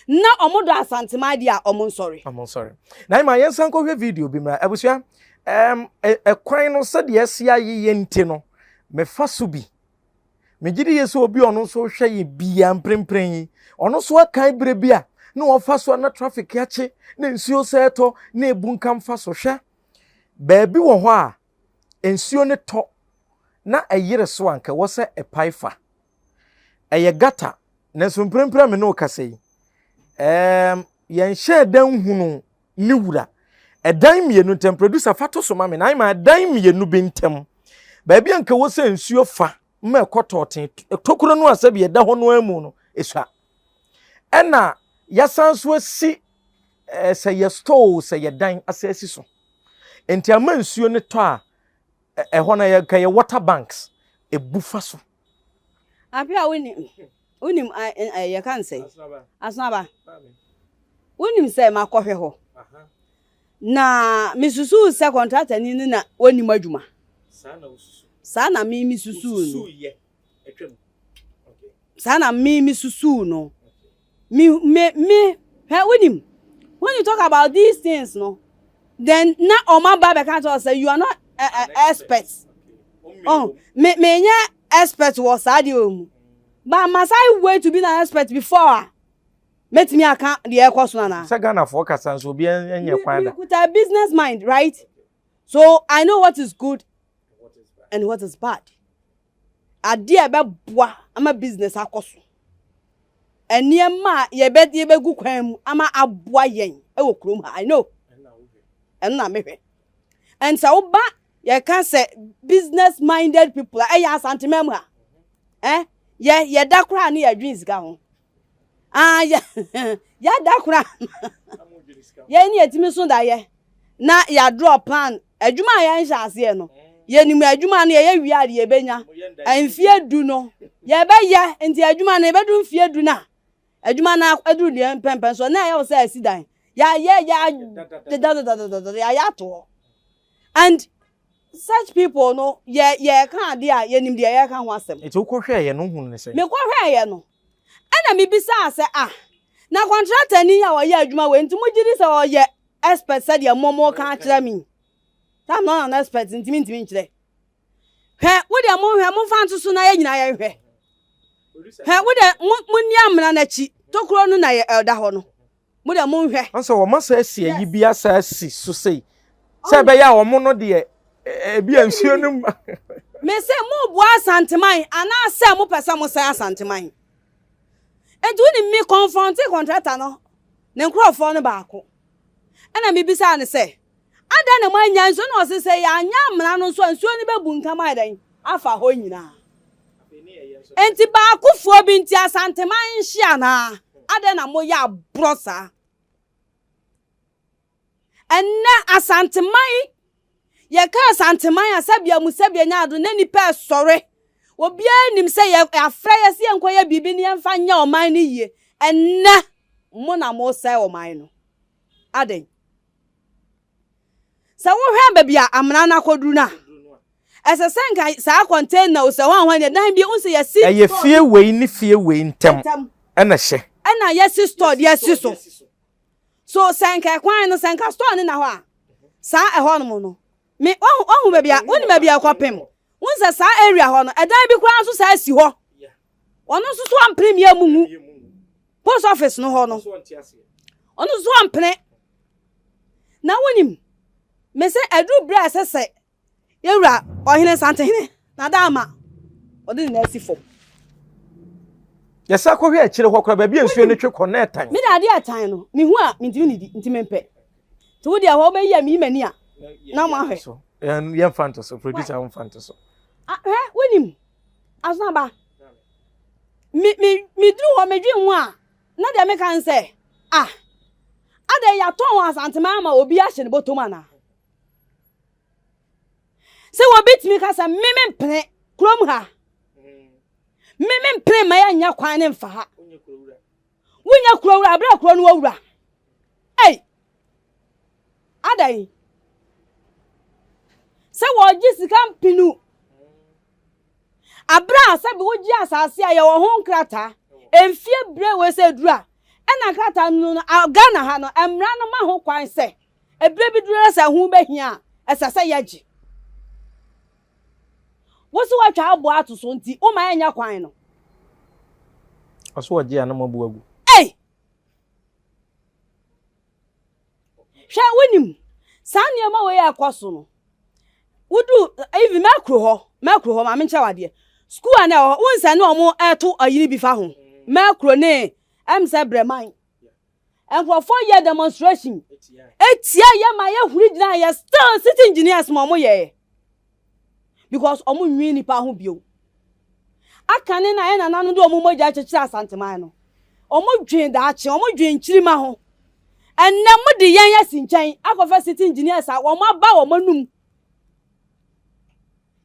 na wɔn dɔ Asanteman deɛ a wɔn nsɔre. Wɔn nsɔre. Na ima yɛn nsan kɔhwɛ video bi mra abusua ɛm ɛkwan no sɛdeɛ ɛsi ayeyɛ nti no mefa so bi megye di yɛ sɛ obi ɔno nso hwɛ yɛ bia mprempren yi ɔno nso akan berɛ bi a na ɔfa so a na traffic akye na nsuo sɛ ɛtɔ na ebu nka mfa so hwɛ baabi wɔ hɔ a nsuo no tɔ na ɛyere so a nka ɛwɔ sɛ ɛpae fa Ɛyɛ gutter, nanso mprempren a me ne wo kasa yi, ɛɛm, yɛnhyɛɛ da nhunu ne wura. Ɛdan mmienu ntam, producer fa to so ma me, na ayɛ ɛdan mmienu bi ntam. Baabi a nka ɛwɔ sɛ nsuo fa ma ɛkɔ tɔɔten, tokuro no a sɛbi ɛda hɔ no ara mu no, esua. Ɛna yɛasan so asi ɛɛ sɛ yɛ store sɛ yɛ dan asa asi so. Nti ama nsuo no tɔ a, ɛhɔ no yɛ nka yɛ water banks, ebu fa so. Ape a wonim wonim yɛka no sɛ asoaba wonim sɛ makɔhwɛ hɔ na mesusuu sɛ kɔntratani no na wɔnim adwuma saa na me mesusuu no saa na me mesusuu no Me me me hwɛ wonim when you talk about these things no then na ɔmo aba bɛka kyerɛ sɛ you are not a, a, expert oh me me nyɛ expert wɔ saa deɛ wɔ mu but must I wait to be an expert before a mɛtumi aka deɛ ɛkɔ so nana. Sɛ Ghanafoɔ kasa nso obi nyɛ kwan da. Me kuta business mind right so I know what is good and what is bad. Adeɛ a ɛbɛboa ama business akɔ so. Nneɛma a yɛbɛ yɛbɛgu kwan mu ama aboa yɛn wɔ kurom ha. I know. Ɛno na mehwɛ. And sɛ woba yɛka sɛ business minded people a ɛyɛ Asanteman mu ha. Eh, yɛ yɛda koraa ne yɛdwen sika ho. Ah, yɛ yɛada koraa. Yɛn ne yɛtumi so dayɛ na yɛadraw plan. Adwuma a yɛnhyɛ aseɛ no, yɛnim adwuma no yɛyɛ wie a deɛ yɛbɛnya. Mfeɛ du no, yɛbɛyɛ nti adwuma no yɛbɛduru mfeɛ du no a, adwuma no aduru deɛ mpɛmpɛn so na ɛyɛ wo sɛ asi dan. Yɛayɛ yɛadedadadadada yɛayɛ ato hɔ. And such people no, yɛ yɛka adeɛ a yɛnim deɛ yɛreka ho asɛm. Nti wokɔhwɛeɛ no wohunu ne sɛn? Mekɔhwɛeɛ no, Ɛna mebisaa sɛ, Ah, na kɔntratani yi a ɔyɛ adwuma wei nti mogye di sɛ ɔyɛ expert sɛdeɛ mo moka akyerɛ me yi? Sɛ I'm not an expert nti mentumi nkyerɛ. Hwɛ, wo deɛ monhwɛ, momfa nto so na yɛn nyinaa yɛnhwɛ. Hwɛ, wo deɛ mo monni amena no akyi, tokuro no na ɛda hɔ no. Mo deɛ monhwɛ. Ɔn sɛ wɔn asa asi ayi bi asa asi so sei sɛ ɛbɛyɛ a wɔn no deɛ ebi a nsuo no mu. Me se mo boa Asanteman anaasɛ mo pɛ sɛ mo sɛe Asanteman? Enti wonim me confronte contractor no ne nkorɔfoɔ no baako. Ɛna mebisaa no sɛ, Adɛn na moannya nsuo? Ɛna ɔse, Sɛ yɛanyɛ amena no nso a, nsuo no bɛbunkam ayɛ dɛn? Afa hɔ nyinaa. Enti baakofoɔ bi nti Asanteman nhye anaa? Adɛn na moyɛ aborɔ saa? Ɛnnɛ Asanteman, yɛka Asanteman a sɛbea mu sɛbea nya ado na nnipa ɛsɔre. Obiara nim sɛ yɛafrɛ yɛ sɛ yɛnkɔyɛ biribi na yɛmfa nyɛ ɔman no yie. Ɛnnɛ mo na mosɛe ɔman no. Adɛn? Sɛ wohwɛ baabi a amena no akɔduru no a, ɛsɛ sɛ nka saa container o sɛ hwan hwan dan bi wohu sɛ yɛsi. Ɛyɛ fie wei ne fie wei ntam ɛna hyɛ. Ɛna yɛsi store de asi so. So sɛ nka ɛkwan no sɛ nka store no na hɔ a saa ɛhɔ nom no me wahu wahu baabi a wonim baabi a ɛkɔpem wohu sɛ saa area hɔ no ɛdan bi koraa nso saa si hɔ ɔno nso so ampene mmea mu ngu post office no hɔ no ɔno nso so ampene na wonim me sɛ aduru berɛ a ɛsɛ sɛ Yɛn wura ɔhene Santehene Nadaama, ɔde ne nan asi fam. Yɛsan kɔhwɛ akyire hɔ koraa baabi a nsuo no twe kɔ na ɛtan. Me de adeɛ a ɛtan no, mehu a mentumi nnidi nti mempɛ. Nti wo deɛ hɔ wobɛyi a meyi m'ani a na moahwɛ. Yɛmfa nto so, producer womfa nto so. Hwɛ, wonim, Asonaba, me me meduru hɔ medwen ho a, na deɛ meka ne sɛ, ah, adɛn yɛatɔn Asanteman ama obi ahyɛ ne bɔtɔm anaa? Sɛ obi tumi ka sɛ me mempene kurom ha, me mempene ma yɛnyɛ kwan ne mfa ha. Wonyɛ kuro wura abere kuro no wura. Ei, adan. Sɛ wɔgye sika mpenu abere a sɛbi wogye asase a yɛwɔ ho nkrataa mfie bere wɔ sɛ duru a ɛna nkrataa no no Ghana ha no mmara no ma ho kwan sɛ Ɛberɛ bi duru na sɛ ɛho bɛhia a, ɛsɛ sɛ yɛgye. Wo se woatwa aboɔ ato so nti woma yɛnyɛ kwan no. Ɔso ɔgye a na moabu agu. Ei! Hwɛ wonim saa nneɛma wei a ɛkɔ so no. Wodu even mɛkuro hɔ mɛkuro hɔ maame nkyerɛ wadeɛ. Sukuu a na ɛwɔ hɔ wohu sɛ ne wɔn ɛto ayini bi fa ho. Mɛkuro ne ɛm sɛ brɛman. Nkurɔfoɔ yɛ demonstration etia yɛ ma yɛ huri gyina yɛ still city engineers ma wɔn yɛ because wɔn nwi nipa ho bio. Akane na yɛ nananom de wɔn mogya kyekyere asanteman no. Wɔn dwen daakye, wɔn dwen nkyirima ho. Ɛnɛ mo de yɛn asi nkyɛn akɔfa city engineers a wɔn aba wɔn anum.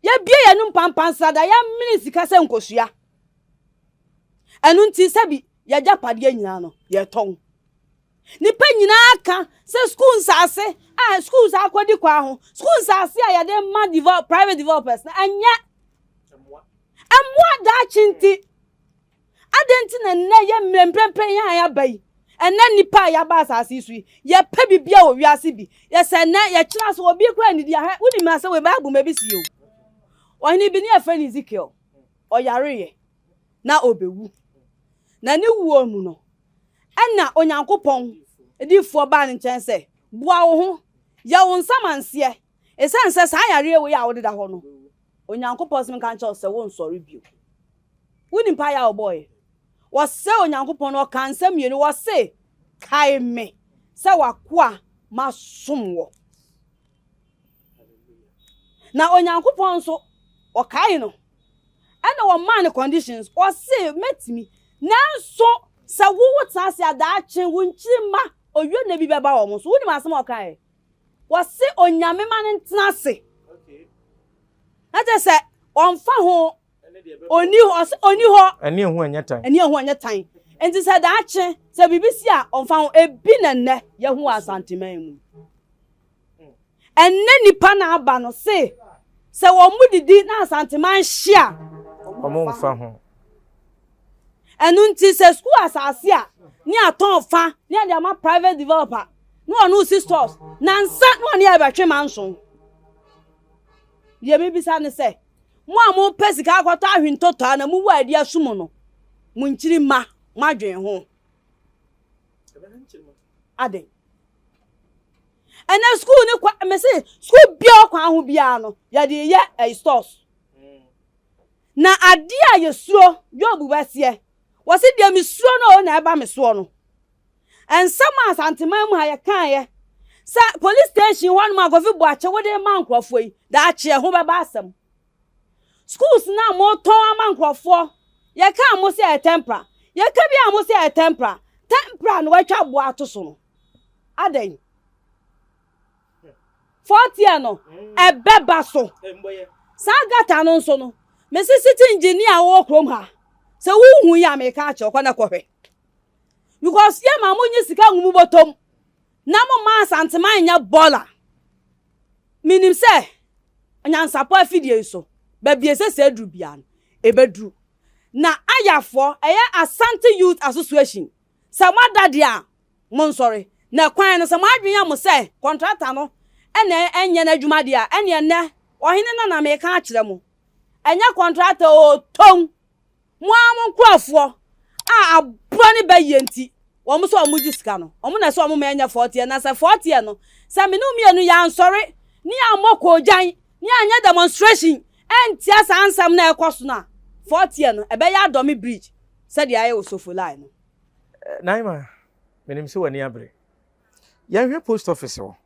Yɛbie yɛn anum pampansrada, yɛamene sika sɛ nkosua. Ɛno nti sɛbi yɛagyapadeɛ nyinaa no yɛtɔn. Nipa nyinaa ka sɛ sukuu nsaase a sukuu nsa akɔdi kwa ho sukuu nsaase a yɛde ma develop, private developers na ɛnyɛ ɛmmoa daakye nti adɛn nti na nnɛ yɛ mmerɛ mprempren yɛn a yɛaba yi ɛnɛ nipa a yɛaba asase yi so yi yɛpɛ biribi a wɔ wiase bi yɛsɛ nnɛ yɛkyerɛ so obi kura nidi ahwɛ wonim asɛ wɔ bible ma bi si o ɔhene bi ne yɛfrɛ no Ezekiel ɔyareeɛ na ɔbɛwu. Na ne wuo mu no, ɛna Onyankopɔn difoɔ baa ne nkyɛn sɛ, Boa wo ho, yɛ wo nsamanseɛ, ɛsiane sɛ saa yareɛ wei a wodeda hɔ no, Onyankopɔn se menka nkyerɛ wo sɛ wonsɔre bio. Wonim mpaeɛ a ɔbɔeɛ? Wɔsrɛ Onyankopɔn no, ɔkaa nsɛm mmienu, wɔse, Kae me sɛ w'akoa masom wɔ. Na Onyankopɔn nso, ɔkae no. Ɛna wɔmaa no conditions. Ɔse, mɛtumi. Nanso, sɛ wo wotena ase a, daakye wo nkyirimma owio nna bi bɛba wɔn so. Wonim asɛm a ɔkaeɛ? Wɔse Onyame ma no ntena ase. Na kyerɛ sɛ, ɔmfa ho, ɔni hɔ, ɔse ɔni hɔ. Ɛne ɛho ɛnyɛ tan. Ɛne ɛho ɛnyɛ tan. Nti sɛ daakye, sɛ biribi si a, ɔmfa ho. Ebi na nnɛ yɛhu wɔ Asanteman mu. Ɛnnɛ nnipa na aba no se sɛ wɔn mo didi na Asanteman hye a, wɔn mfa ho. Ɛno nti sɛ sukuu asase a ne atɔn fa ne yɛde ama private developer ne wɔn si stores nansa ne wɔn yɛ bɛtwe manso. Deɛ mebisa ne sɛ mo a mopɛ sika akɔtɔ ahwentotɔ a na muwu a ɛde asu mo no mo nkyiri mma mo adwen ho. Adɛn? Ɛnɛ sukuu ne kwa mese sukuu biara ɔkwan ho biara no yɛde yɛ ɛyi stores. Na adeɛ a yɛsuro Job bɛseɛ wɔse deɛ mesuro no o na ɛba me soɔ no. Nsɛm a Asanteman mu ha yɛkaeɛ. Sɛ police station hɔnom a Kofi Boakye wode ma nkurɔfoɔ yi, daakye ɛho bɛba asɛm. Schools no a motɔn ama nkurɔfoɔ, yɛka a mo sɛ ɛyɛ tempra, yɛka bi a mo sɛ ɛyɛ tempra, tempra na wɔatwa boɔ ato so no. Adɛn? Fourth year no, ɛbɛba so. Saa gata no nso no, mese city engineer a wɔwɔ kurom ha, sɛ wohu yi a meka akyerɛ kɔ na kɔhwɛ. Because yɛ ma mo nye sika ngu mo bɔtɔm na mo ma Asanteman nyɛ bɔɔla. Menim sɛ nyansapɔ afidie yi so, baabi ɛsɛ sɛ aduru biara no, ɛbɛduru. Na Ayafoɔ, ɛyɛ Asante Youth Association, sɛ moada deɛ a, monsɔre. Na kwan no, sɛ mo adwene yɛ mo sɛ kɔntrata no na ɛnyɛ n'adwuma deɛ a, ɛnneɛ nnɛ, ɔhene no na meka akyerɛ mo. Ɛnyɛ kɔntrata oo, tow! Mo ara mo nkurɔfoɔ a aboa ne bɛyɛ nti, wɔn sɛ wɔn gye sika no, wɔn na ɛsɛ wɔn ma ɛnyɛ fɔɔteɛ. Na sɛ fɔɔteɛ no, sɛ me ne wo mmienu yɛansɔre ne yɛammɔ koogyan ne yɛanyɛ demonstration antia saa nsɛm no a ɛkɔ so no a, fɔɔteɛ no, ɛbɛyɛ adɔme bridge sɛdeɛ ayɛ wɔ Sofolai no. Naima, menim sɛ w'ani abere. Yɛnhwɛ post office hɔ.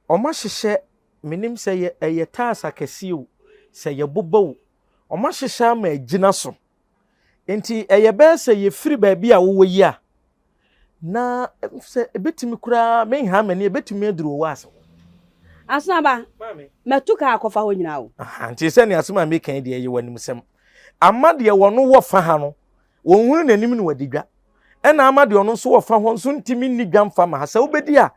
Wɔahyehyɛ, menim sɛ yɛ ɛyɛ tiles akɛseɛ o, sɛ yɛ boba o, wɔahyehyɛ ama agyina so. Nti ɛyɛ bɛyɛ sɛ yɛfiri baabi a wowɔ yi a, na sɛ ebetumi koraa menha m'ani ebetumi aduru owɔ ase hɔ. Asonaba, mɛtu kaa akɔfa hɔ nyinaa o. Nti sɛ nea asɛm a meka yi deɛ ɛyɛ w'animsɛm. Ama deɛ wɔn wɔ fa ha no, wɔnhunu n'anim na wɔadi dwa. Ɛna ama deɛ ɔno nso wɔ fa hɔ nso ntumi nni dwa mfa ma ha. Sɛ wobɛdi a,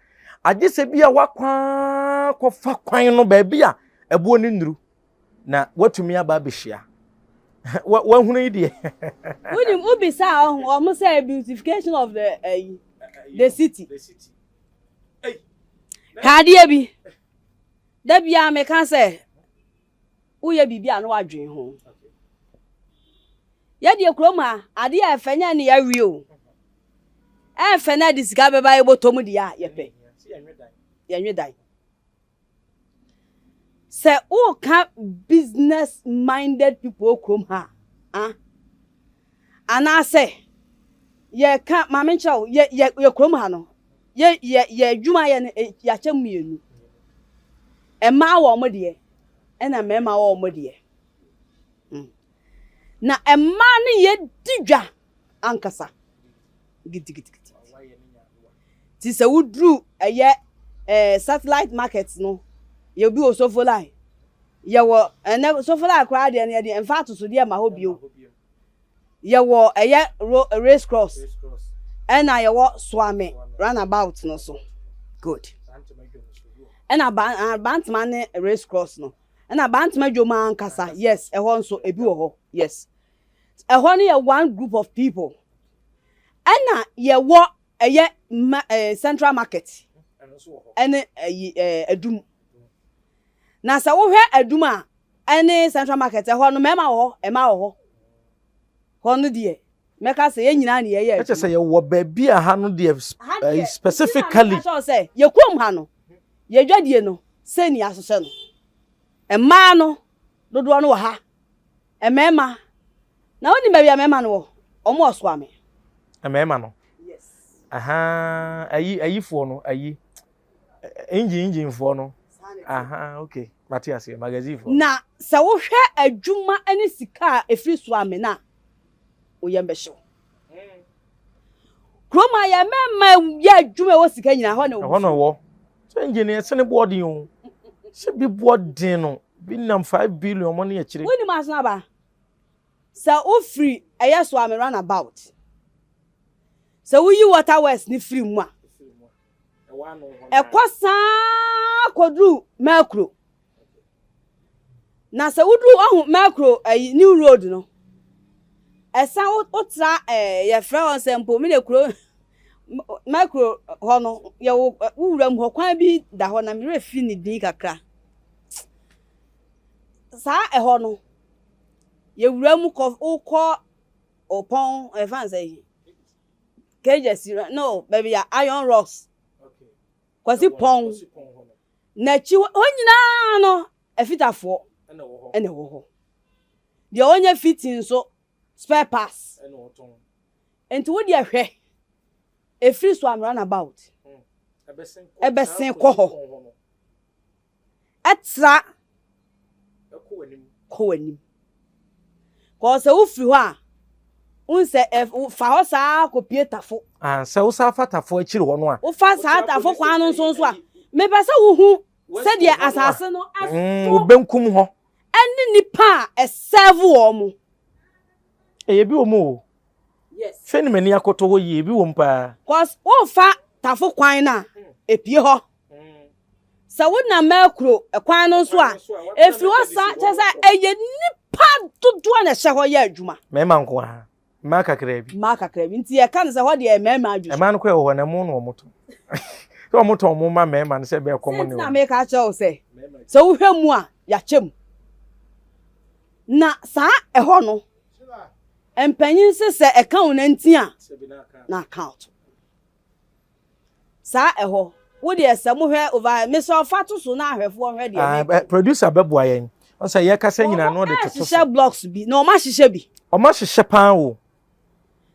agye sɛ bi a wakɔ ara kɔfa kwan no baabi a ɛboɔ no nnuru na watumi aba abɛhyia. Wahunu yi deɛ. Wonim, wobisa a ɔho, wɔn sɛ beautification of the, uh, the city. Hwɛ adeɛ bi. Da biara meka sɛ, woyɛ biribi a na wadwen ho. Yɛdeɛ kurom ha, adeɛ a ɛfɛ nyɛ ne yɛawie o. Ɛfɛ na de sika bɛba yɛbɔtɔ mu deɛ a yɛpɛ. Yɛnwe dan. Sɛ woka business minded people wɔ kurom ha a, anaasɛ yɛka maame nkyerɛ wo yɛ yɛ yɛ kurom ha no yɛ yɛ yɛ adwuma yɛ no yɛakyɛ mmienu. Mmaa wɔ wɔn deɛ ɛna mmarima wɔ wɔn deɛ. Mm. Na mmaa no yɛ di dwa ankasa gidigidigidi. Ti sɛ woduru ɛyɛ ɛɛ satellite market no yɛ obi wɔ Sofolai yɛwɔ ɛnɛ Sofolai koraa deɛ no yɛde mfa atosodeɛ ma hɔ bio. Yɛwɔ ɛyɛ ro race cross ɛna yɛwɔ Suame runabout no so good ɛna ba ah, Bantama ne race cross no ɛna Bantama dwom ankasa yes ɛhɔ nso ebi wɔ hɔ yes ɛhɔ no yɛ one group of people ɛna yɛwɔ ɛyɛ ma ɛɛ central market ɛne ɛyi ɛɛ adum na sɛ wohwɛ adum a Ɛne central market ɛhɔ no mmarima wɔ hɔ mmaa wɔ hɔ hɔ no deɛ mɛka sɛ yɛn nyinaa ne yɛyɛ adwuma. Ɛkyɛ sɛ yɛwɔ baabi a ha no deɛ Ha deɛ specifically. Nti na meka kyerɛ wo sɛ yɛ kurom ha no yɛ dwadie no sei ne yɛahyehyɛ no mmaa no dodoɔ no wɔ ha mmarima na wonim baabi a mmarima no wɔ wɔn wɔ Soame. Mmarima no. Yes. Ahaa ayi ayifoɔ no ayi engine engine foɔ no. Ahaa okay. Mate aseɛ, magazine foɔ. Na sɛ wohwɛ adwuma ne sika a ɛfiri so amena a, wo yam bɛhye wo. Kurom a yɛn mmarima yɛ adwuma ɛwɔ sika nyinaa hɔ na ɛwɔ. Ɛhɔ na ɛwɔ. Sɛ engine ɛsɛ ne boɔ den o. Sɛ bi boɔ den no, bi nam 5 billion mo ne akyire. Wonim aso aba? Sɛ wofiri ɛyɛ so ame run about. Sɛ woyi water works ne firi mu a, Ɛkɔ saa kɔduru Merkuro. Na sɛ woduru ɔho Merkuro ɛyi New Road no, ɛsan wotra ɛɛ yɛfrɛ hɔ sɛ mpo mi na kuro Merkuro hɔ no yɛwɔ wowura mu hɔ kwan bi da hɔ na mi werɛ fi ne din kakra. Saa ɛhɔ no yɛwura mu kɔ wokɔ ɔpɔn ɛfa nsɛ yi. Cages no baabi a Iron Rocks Kwasi Pɔn n'akyi hɔ nyinaa no afitafoɔ ɛna ɛwɔ hɔ. Deɛ ɔnyɛ fiti nso spare parts. Nti wo deɛ hwɛ ɛfiri so am run about. Ɛbɛsen kɔ hɔ. Ɛtra kɔ w'anim. Kɔɔ sɛ wofiri hɔ a, wohu sɛ ɛ fa hɔ saa kɔpie Tafo. Ah, sɛ wosan fa Tafo akyiri hɔ no a. Wofa saa Tafo kwan no nso nso a, mepɛ sɛ wohu sɛdeɛ asase no ɛso. Mm, wo benkum hɔ. Ɛne nipa a ɛsɛɛvo wɔn mo. Ɛyɛ bi wɔ mu o. Yes. Hwɛ ne m'ani akɔtɔ hɔ yie, ebi wɔ mu paa. Cause wofa Tafo kwan no a, epie hɔ. Sɛ wonam Mɛkuro kwan no nso a, efiri hɔ saa kyerɛ sɛ ɛyɛ nipa dodoɔ na ɛhyɛ hɔ yɛ adwuma. Mmarima nko ara, mmaa kakraa bi. Mmaa kakraa bi nti yɛka no sɛ hɔ deɛ mmarima adwo so. Mmaa no koraa wɔ hɔ na ɛmo na wɔtɔn. Sɛ wɔtɔn mo ma mmarima no sɛ ɛbɛyɛ kɔm ne wɔn. Sɛ nti na wɔn. meka akyerɛ wo sɛ, sɛ wohwɛ mu a, yɛakyɛ mu. Na saa ɛhɔ no, mpanyin se sɛ ɛka wo nantin a, na aka wo to. Saa ɛhɔ. Wo deɛ sɛ mo hwɛ over mesɛ ɔfa to so na ahwɛfoɔ hwɛ deɛ Ah, meka. producer bɛboa yɛn. Ɔsɛ yɛkasa nyinaa na ɔde toto so. Wɔn blocks bi na wɔn ahyehyɛ bi. Wɔn ahyehyɛ paa o.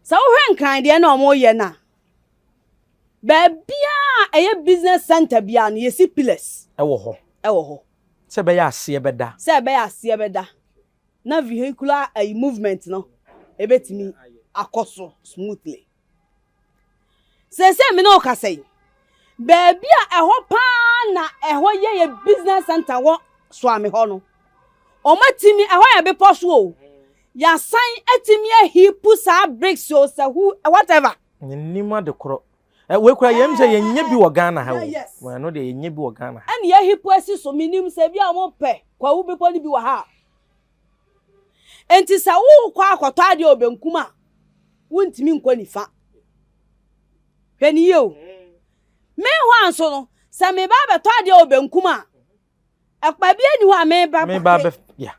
Sɛ wohwɛ nkran deɛ na wɔn yɛ na baabiara a ɛyɛ business center biara no yɛsi pillars. Ɛwɔ hɔ. Ɛwɔ hɔ. Sɛ ɛbɛyɛ aseɛ bɛda. Sɛ ɛbɛyɛ aseɛ bɛda na vehicular ayi movement no ebetumi akɔ so smoothly. Seesei me ne wo kasa yi, baabi a ɛhɔ paa na ɛhɔ yɛ yɛ business center wɔ Soame hɔ no, wɔatumi, ɛhɔ yɛ bepɔ so o, yɛasan atumi ahipu saa bricks o, sɛ who, whatever. Mennim ade korɔ. Ɛ, wei koraa yɛn sɛ yɛnyɛ bi wɔ Ghana ha o. Yes. Wɔn ɛno deɛ yɛnyɛ bi wɔ Ghana ha. Ɛna yɛahipu asi so, menim sɛ ebi a wɔpɛ Kwawu bepɔ no bi wɔ ha a. Enti sɛ worekɔ akɔtɔ adeɛ wɔ benkum a, wontumi nkɔ nifa. Hwɛ ne yie o. Meanwhile nso no, sɛ meba abɛtɔ adeɛ wɔ benkum a, ɛkpa bi ani hɔ a meba Meba pake. bɛ ya.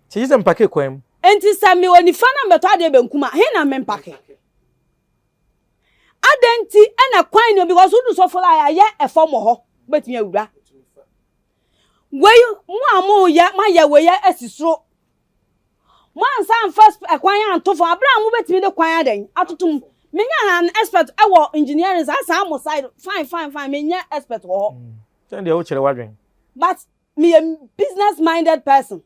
Kyɛ gye sɛ mpake kwan mu. Enti sɛ mewɔ nifa na mebɛtɔ adeɛ benkum a, he na mempake? Adɛn nti ɛna kwan ni because wodu sɔfo la a yɛayɛ ɛfam wɔ hɔ, wobɛtumi awura. Wei mo a moyɛ moayɛ wei asi soro. Moansa amfa ɛkwan anto fam abere a mobɛtumi de kwan adɛn atoto mu. Menyɛ an expert ɛwɔ engineering saa saa mo side fine fine fine menyɛ expert wɔ hɔ. Sɛn deɛ wokyerɛ w'adwene. But meyɛ business minded person.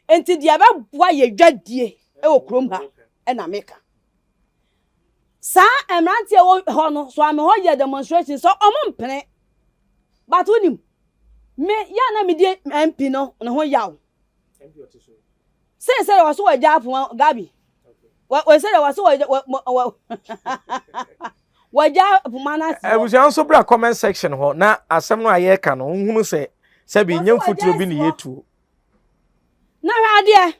Nti deɛ ɛbɛboa yɛ dwadie ɛwɔ kurom ha ɛna meka. Saa mmeranteɛ wɔ hɔ no so ame hɔ yɛ demonstration sɛ ɔmo mpene. But wonim me yɛ na medi MP no ne ho yaw. Sɛ sɛ wɔ so wɔ gya apoma Gabi. Wɔ sɛ wɔ so wɔ wɔ wɔ gya apoma no ase. Abusua nso bra comment section hɔ na asɛm no a yɛreka no nhunu sɛ sɛbi nyɛ mfuturo bi ne yɛtuo. Na hwɛ adeɛ.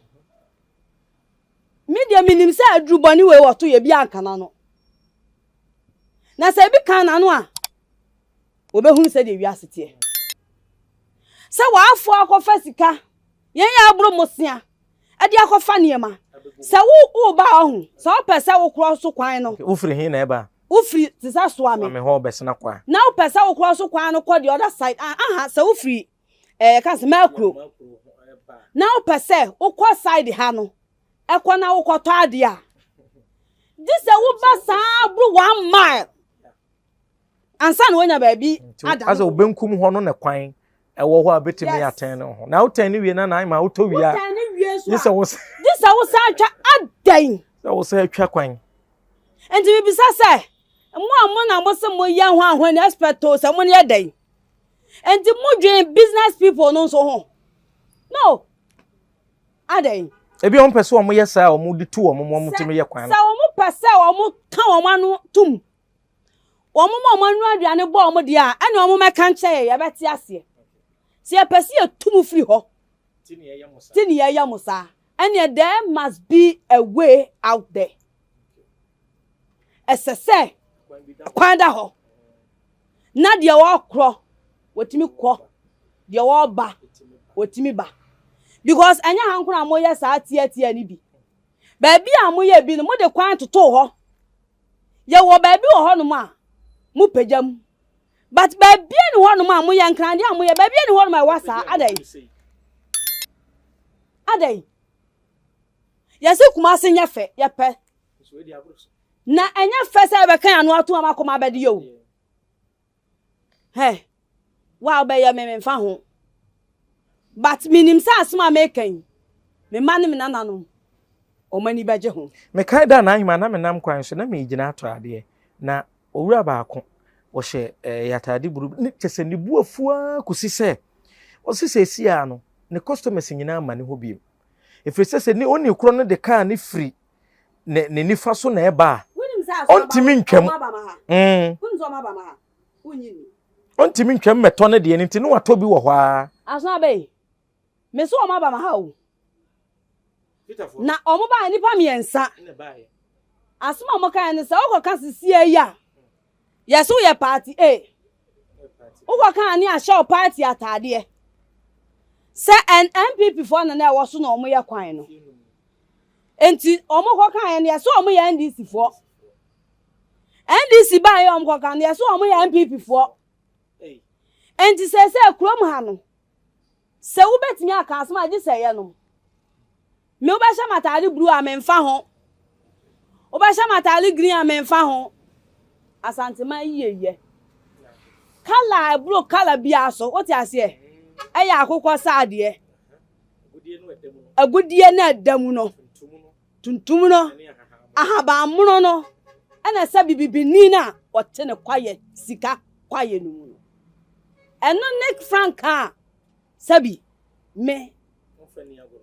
Me deɛ menim sɛ aduru bɔne wei wɔto yɛ bi anka n'ano. Na sɛ ebi ka n'ano a, wɔbɛhunu sɛdeɛ wiase teɛ. Sɛ w'afoɔ akɔfa sika, yɛn yɛ aboro mmosea, ɛde akɔfa nneɛma. Sɛ wo woba ɔho, sɛ wopɛ sɛ wokorɔ so kwan no. Wofiri he na ɛba? Wofiri te sɛ Soame. Soame hɔ bɛsena kɔ a. Na wopɛ sɛ wokorɔ so kwan no kɔ the other side, aha, sɛ wofiri ɛɛ yɛka sɛ Mɛkuro na wopɛ sɛ wokɔ side ha no ɛkɔ na wokɔtɔ adeɛ a, gye sɛ woba saa boro one mile ansa na woanya baabi ada. Asɛ wobenkum hɔ no na kwan ɛwɔ hɔ a bɛtumi atɛn ne ho na wotɛn ne wie na na ma wotɔ wie a gye sɛ wosan atwa adɛn sɛ wosan atwa kwan. Nti mebisa sɛ mo a mo na mo se moyɛ ho ahoani expert o sɛ mo ne yɛ dɛn? Nti mo dwen business people no nso ho? No. Adɛn? Ebi wɔn pɛ sɛ wɔn yɛ saa a wɔn de tu wɔn wɔn tumi yɛ kwan no. Sɛ wɔn pɛ sɛ wɔn ka wɔn ano tum, wɔn ma wɔn ano aduane bɔ wɔn deɛ a, ɛna wɔn mɛka nkyɛn yɛ yɛbɛte aseɛ. Sɛ yɛpɛ sɛ yɛtu mu firi hɔ, ti ne yɛyɛ mo saa, ɛnneɛ there must be a way out there. Ɛsɛ sɛ kwan da hɔ. Na deɛ ɔrekorɔ, wɔtumi kɔ, deɛ ɔreba, wɔtumi ba. Because ɛnyɛ ha nko na moyɛ saa tiatia no bi. Baabi a moyɛ bi no, mode kwan totoo hɔ. Yɛwɔ baabi wɔ hɔnom a, mopagya mu. But baabi ni hɔnom a moyɛ nkradeɛ a moyɛ, baabi ni hɔnom a ɛwɔ saa, adɛn? Adɛn? Yɛse Kumasi nyɛ fɛ, yɛpɛ. Na ɛnyɛ fɛ sɛ yɛbɛka yɛn ano ato ama akɔm abɛde yɛ o. Hɛ, wo a wobɛyɛ me memfa ho. But menim sɛ asɛm a meka yi, me mma ne me nananom, wɔn ani bɛgye ho. Mekae da a n'ahema na menam kwan so na meregyina atɔ adeɛ na owura baako ɔhyɛ ɛɛ eh, ataade buru ne kyɛ sɛ ne bu afu ara kɔsi sɛ ɔsi sɛ esi ara no ne customers nyinaa ma ne hɔ biem ɛfiri sɛ sɛ ne ɔni korɔ no de kaa ne firi ne ne nifa so na ɛba a ɔntumi ntwam mm. Ɔntumi ntwam mmɛtɔ ne deɛ no nti ne watɔ bi wɔ hɔ ara. Aso abɛyi. Me so wɔn aba ma ha o. Na wɔn baa nnipa mmiɛnsa. Asɛm a wɔn kae ne sɛ wokɔka sisi ayi a yɛsɛ woyɛ party A. Wokɔka ne ahyɛ wo party ataadeɛ. Sɛ NPP foɔ na na ɛwɔ so na wɔn yɛ kwan no. Nti wɔn kɔka yɛ no yɛsɛ wɔn yɛ NDC foɔ. NDC baeɛ wɔn kɔka no yɛsɛ wɔn yɛ NPP foɔ. Nti sɛsɛ kurom ha no sɛ wobɛtumi aka asɛm a gye sɛ yɛnom. Me wobɛhyɛ m'ataade blue a memfa ho. Wobɛhyɛ m'ataade green a memfa ho. Asanteman yieyɛ. Kala a ɛboro kala biara so wote aseɛ ɛyɛ akokɔ saadeɛ. Agudie no ɛda mu no. Tuntum no, ahabammono no, ɛna sɛ bibibini no a ɔte ne kwaeɛ, sika kwaeɛ no mu no. Ɛno ne frankaa a sɛbi me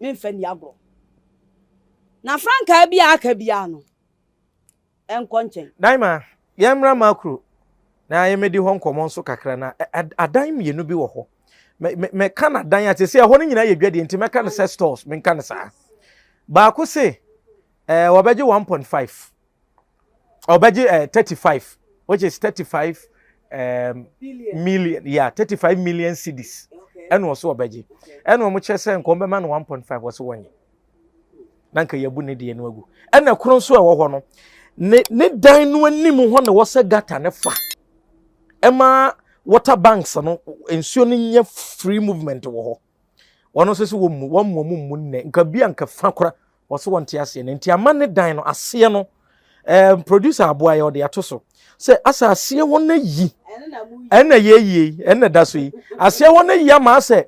memfa nni agorɔ. Na frankaa bi a aka biara no, ɛnkɔ nkyɛn. Daima, yɛmmra Makuro na yɛmmɛdi hɔ nkɔmmɔ nso kakra na adan mmienu bi wɔ hɔ. Mɛka no adan a sɛ ɛhɔ no nyinaa yɛ dwadie nti mɛka no sɛ stores, menka no saa. Baako se eh, wɔbɛgye 1.5, ɔbɛgye eh, 35 which is 35 um, million, yeah, 35 million cedis ɛna ɔso ɔbɛgye. Ɛna wɔn kyerɛ sɛ nkɔm bɛma no 1.5 wɔso wɔnyɛ. na nka yɛabu ne deɛ no agu ɛna koro nso a ɛwɔ hɔ no ne ne dan no anim hɔ na ɛwɔ sɛ gata ne fa ɛma water banks no nsuo no nyɛ free movement wɔ hɔ wɔn nso sɛ wɔn mu wɔn mu wɔn mu nnɛ nka bi a nka fa kora wɔsɛ wɔn te aseɛ no nti ama ne dan no aseɛ no ɛɛ producer aboa yɛ ɔde ato so sɛ asa aseɛ hɔ no yi ɛna yɛ yie ɛna da so yi aseɛ hɔ no yi ama asɛ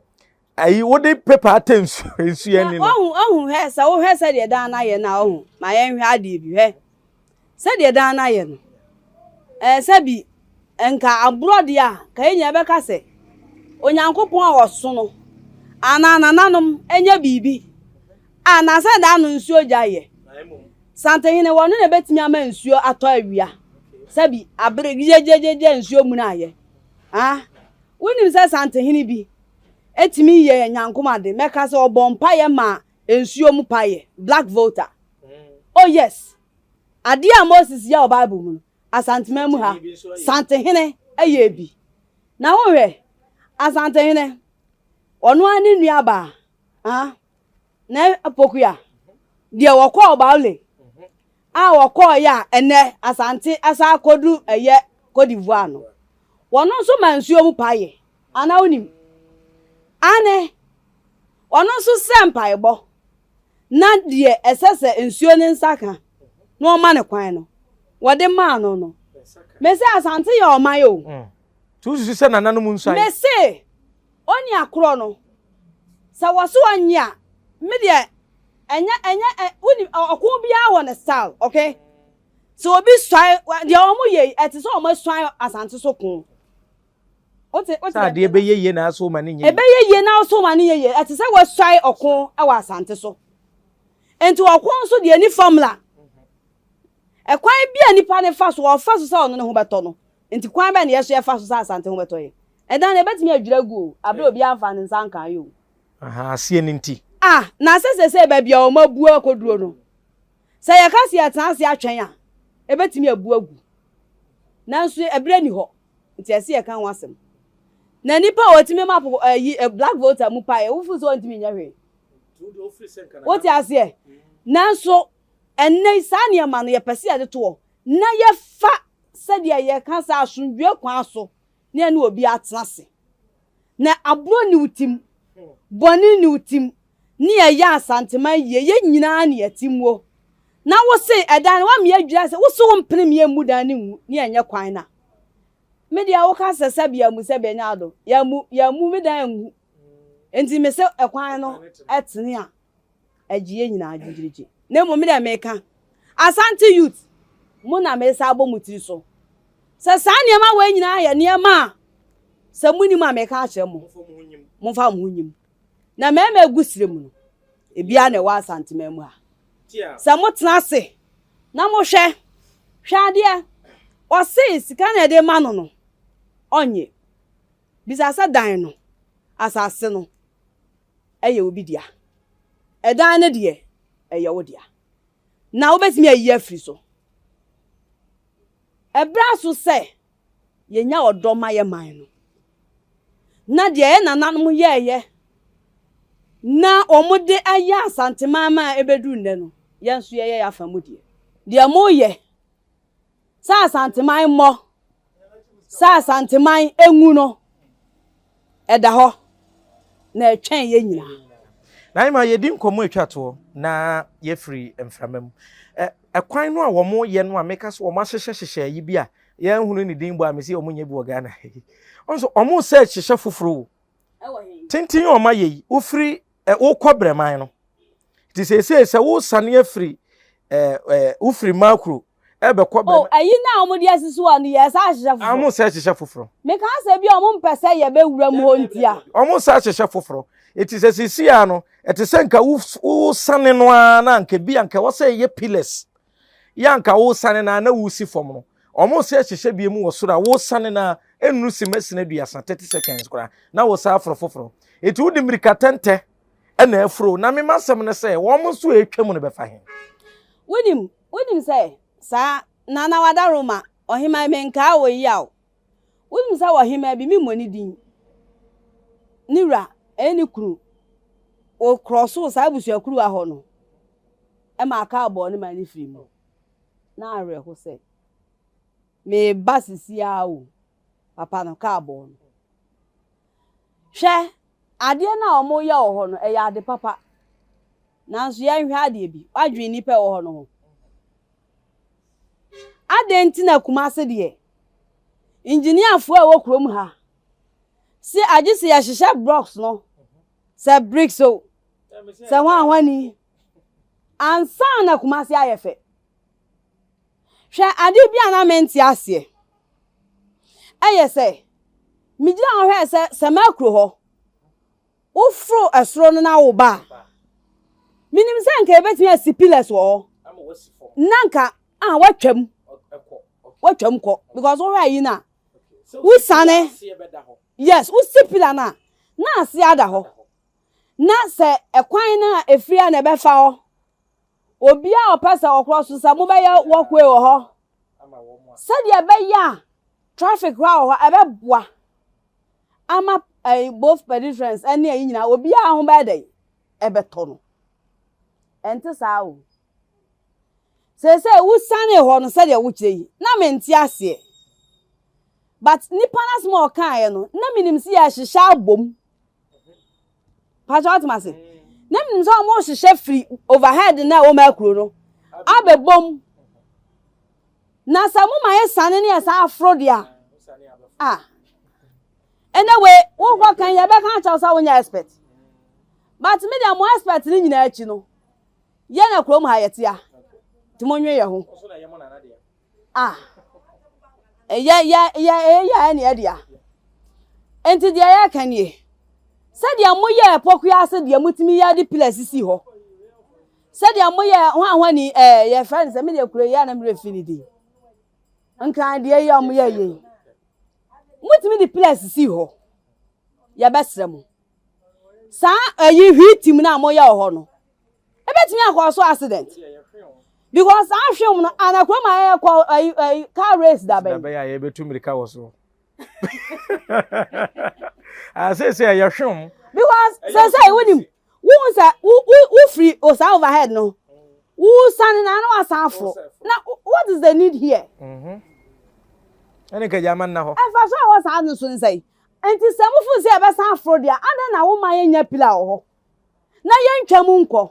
Ayi wode paper atɛ nsu nsu ani no. Ɔhu ɔhu hwɛ sɛ wohwɛ sɛdeɛ dan no ayɛ no a ɔhu ma yɛnhwɛ adeɛ bi hwɛ sɛdeɛ dan no ayɛ no ɛɛ sɛbi nka aborɔ deɛ a ka yɛn nyinaa bɛka sɛ Onyankopɔn a ɔso no anaa nananom nyɛ biribi a na sɛ dan no nsuo gya yɛ Santehene wɔn na ɛbɛtumi ama nsuo atɔ awia sɛbi abere gyegyegyegye nsuo mu no ayɛ ah wonim sɛ Santehene bi tumi yɛ nyankom ade. Mɛka sɛ ɔbɔ mpaeɛ ma nsuo mu paeɛ. Black Volta. Oh yes. Adeɛ a Moses yɛ wɔ Bible mu no, Asanteman mu ha, Santehene yɛ bi. Na wohwɛ, Asantehene, ɔno ara ne nuabaa, ah, na Pokuya, deɛ wɔkɔɔ Baule, a wɔkɔɔeɛ a ɛnɛ Asante asan akɔduru ɛyɛ Cote d'Ivoire no, wɔno nso ma nsuo mu paeɛ. Anaa wonim? Aane, ɔno nso srɛ mpaebɔ, na deɛ ɛsɛ sɛ nsuo no nsa ka na ɔma no kwan no, wɔde maa no no. Mese Asante yɛ ɔman o. Mm. Nti wosusu sɛ nananom nsuan? Mese oni akorɔ no, sɛ wɔso ɔnye a, me deɛ ɛnyɛ ɛnyɛ ɛ wonim ɔko biara wɔ ne style, okay? Sɛ obi suan deɛ wɔn yɛ yi, ɛte sɛ wɔn asuan Asante so ko. Wote wote. Sɛ adeɛ bɛyɛ yie na aso ma ne nyɛ yie. Ɛbɛyɛ yie na aso ma ne nyɛ yie. Ɛte sɛ wɔasuae ɔko wɔ asante so. Nti ɔko nso deɛ ni formula. Ɛkwan bi a nipa ne fa so ɔfa so sɛ ɔno ne ho bɛtɔ no. Nti kwan bɛn na yɛso yɛfa so sɛ asante ho bɛtɔ yɛn. Ɛdan no ɛbɛtumi adwiri agu o, abere obiara mfa ne nsa nka ayɛ o. Aha, aseɛ no nti. Ah, na sɛ sɛsɛ baabi a wɔn abu akɔduro no, sɛ yɛka sɛ yɛtena ase atwɛn a, ɛbɛtumi abu agu. Nanso ɛberɛ ni hɔ. Nti ɛsɛ yɛka ho asɛm. Na nipa a wɔtumi ma po ɛyi eh, black voter mu paeɛ, wofu sɛ ɔntumi nyɛ hwee. Wote aseɛ? Nanso ɛnnɛ yi saa nneɛma no yɛpɛ sɛ yɛde to hɔ na yɛfa sɛdeɛ yɛka sɛ asomdwoe kwan so na yɛne obi atena ase. Na aborɔ nni wo tim, bɔne nni wo tim, ne yɛyɛ Asanteman yie, yɛn nyinaa ne yɛte muo. Na wo se ɛdan no woameyɛ adwira sɛ wo se wo mpene me yɛmmu dan no ngu ne yɛnyɛ kwan no a. Me deɛ woka sɛ sɛbi amu sɛbi ɛnyɛ ado. Yɛammu yɛammu me dan angu. Nti me se ɛkwan no ɛtene a ɛgye yɛn nyinaa gyigyiregye. Na mmom me deɛ meka Asante youth mo na mesa abɔ mo tiri so sɛ saa nneɛma wei nyinaa yɛ nneɛma a sɛ monim a meka akyerɛ mo momfa mo ho nyim. Na mmarima egu srɛ mu no ebiara na ɛwɔ Asanteman mu ha. Sɛ motena ase na mohwɛ, hwɛ adeɛ, ɔse sika na ɛde ma no no, ɔnnye. Bisa sɛ dan no, asase no, ɛyɛ obi dea. Ɛdan no deɛ, ɛyɛ wo dea. Na wobɛtumi ayi afiri so. Ɛberɛ aso sɛ yɛnya ɔdɔ ma yɛ man no. Na deɛ yɛ nananom yɛɛyɛ na wɔde ayɛ Asanteman ma ɛbɛduru nnɛ no, yɛn nso yɛyɛ yɛn afa mu deɛ. Deɛ moyɛ sɛ Asanteman mmɔ, sɛ Asanteman ngu no, ɛda hɔ na ɛtwɛn yɛn nyinaa. Naima, yɛdi nkɔmmɔ atwa toɔ na yɛafiri mframa mu. Ɛkwan no a wɔyɛ no a meka sɛ wɔahyehyɛhyehyɛ ayi bi a yɛnhunu ne din bɔ a mese wɔnyɛ bi wɔ Ghana ha yi. Wɔn nso wɔn sɛ hyehyɛ foforɔ o. Tenten a wɔayɛ yi, wofiri ɛ wokɔ Brɛman no. Nti seesei sɛ wosane afiri ɛ ɛ wofiri Makuro ɛbɛkɔ Brɛman. Oh, ayi no a wɔde asisi hɔ no yɛ saa hyehyɛ foforɔ. Wɔn sɛ hyehyɛ foforɔ. Meka sɛ bi a wɔn mpɛ sɛ yɛbɛwura mu hɔ ntia. Wɔn sɛ hyehyɛ foforɔ. Eti sɛ seesei a no ɛte sɛ nka wosane no ara na nka bi a nka ɛwɔ sɛ ɛyɛ pillars. Yɛ anka wosane no ara na wosi fam no. Wɔn sɛ hyehyɛ bi mu wɔ soro a wosane no ara nnuru simma sini aduasa, 30 seconds koraa, na wosan aforo foforɔ. Eti wode mmirika tɛntɛ na afuro. Na me m'asɛm ne sɛ wɔn nso a ɛretwa mu no bɛfa he? Wonim, wonim sɛ saa Nana Wadaroma, ɔheman menkaa wo yaw. Wonim sɛ ɔhemaa bi, memmɔ ne din, ne wura, ɛyɛ ne kunu, wɔkrɔsoo saa abusuakuruwa hɔ no ma kaa bɔɔ ne ma ne firi mu. Na awerɛho sɛ, meba sisi ara o, papa no kaa bɔɔ no. Hwɛ, adeɛ no a wɔyɛ wɔ hɔ no, ɛyɛ ade papa. Nanso yɛnhwɛ adeɛ bi, woadwene nnipa ɛwɔ hɔ no ho. Adɛn nti na Kumase deɛ, engineerfoɔ a ɛwɔ kurom ha se agye sɛ yɛhyehyɛ blocks no, sɛ bricks o, sɛ hwanhwani, ansa na Kumase ayɛ fɛ. Hwɛ ade bi a na mente aseɛ. Ɛyɛ sɛ, megyina hɔ hwɛɛ sɛ sɛ makuro hɔ, Woforo ɛsoro no na woba a, menim sɛ nka yɛbɛtumi asi pillars wɔ hɔ na nka ah watwam watwam kɔ because wohwɛ ayi no a wosane yes wosi pillar no a na ase ada hɔ na sɛ ɛkwan no a ɛfiri a na ɛbɛfa hɔ obiara a ɔpɛ sɛ ɔkorɔ so sɛ mobɛyɛ walkway wɔ hɔ sɛdeɛ ɛbɛyɛ a traffic koraa wɔ hɔ ɛbɛboa ama ɛyi both pedestrians ɛne ɛyi nyinaa obiara ho bɛyɛ dɛ ɛbɛtɔ no ɛnte saa o seesei wosane hɔ no sɛdeɛ wokyerɛ yi na mente aseɛ but nipa no asɛm a ɔkaeɛ no na menim sɛ yɛhyehyɛ abom pakyɛ wotem ase na menim sɛ ɔmo hyehyɛ firi overhead na ɛwɔ makuro no abɛbom Na sɛ moma yɛ sane ne yɛsan aforo deɛ a, ah. Ɛnɛ wei, wokɔ kan yɛbɛka akyerɛ wo sɛ wonyɛ expert. But me deɛ mo expert no nyinaa akyi no, yɛ na kurom ha yɛte a, nti monwe yɛ ho. Ah. Yɛ yɛ yɛ yɛ ɛne ɛdea. Nti deɛ yɛka nie, sɛdeɛ moyɛɛ pɔkua ase deɛ motumi yɛ de pila sisi hɔ. Sɛdeɛ moyɛ hwanhwani ɛɛ yɛfrɛ no sɛ me deɛ kuro yi a na merɛ fi ne din nkran deɛ yi a wɔyɛ yei motumi de pillars si hɔ yɛbɛsrɛ mo saa ɛyi hwii tim no a moyɛ wɔ hɔ no ɛbɛtumi akɔ so accident because saa hwem no ana kurom a yɛkɔ ɛyi ɛyi car race dabɛn dabɛn a yɛbɛtu mmirika wɔ so Seesei ɛyɛ hwem. Because seesei wonim wohu sɛ wo wo wofiri o saa overhead no wosane na na wasan aforo na what is the need here. Mm-hmm. Ɛne nka gya ma nna hɔ. Ɛfa so a ɛwɔ saa no so ne sɛ nti sɛ mofo sɛ yɛbɛsan aforo deɛ adɛn na woma yɛnya pila wɔ hɔ na yɛntwa mu nkɔ.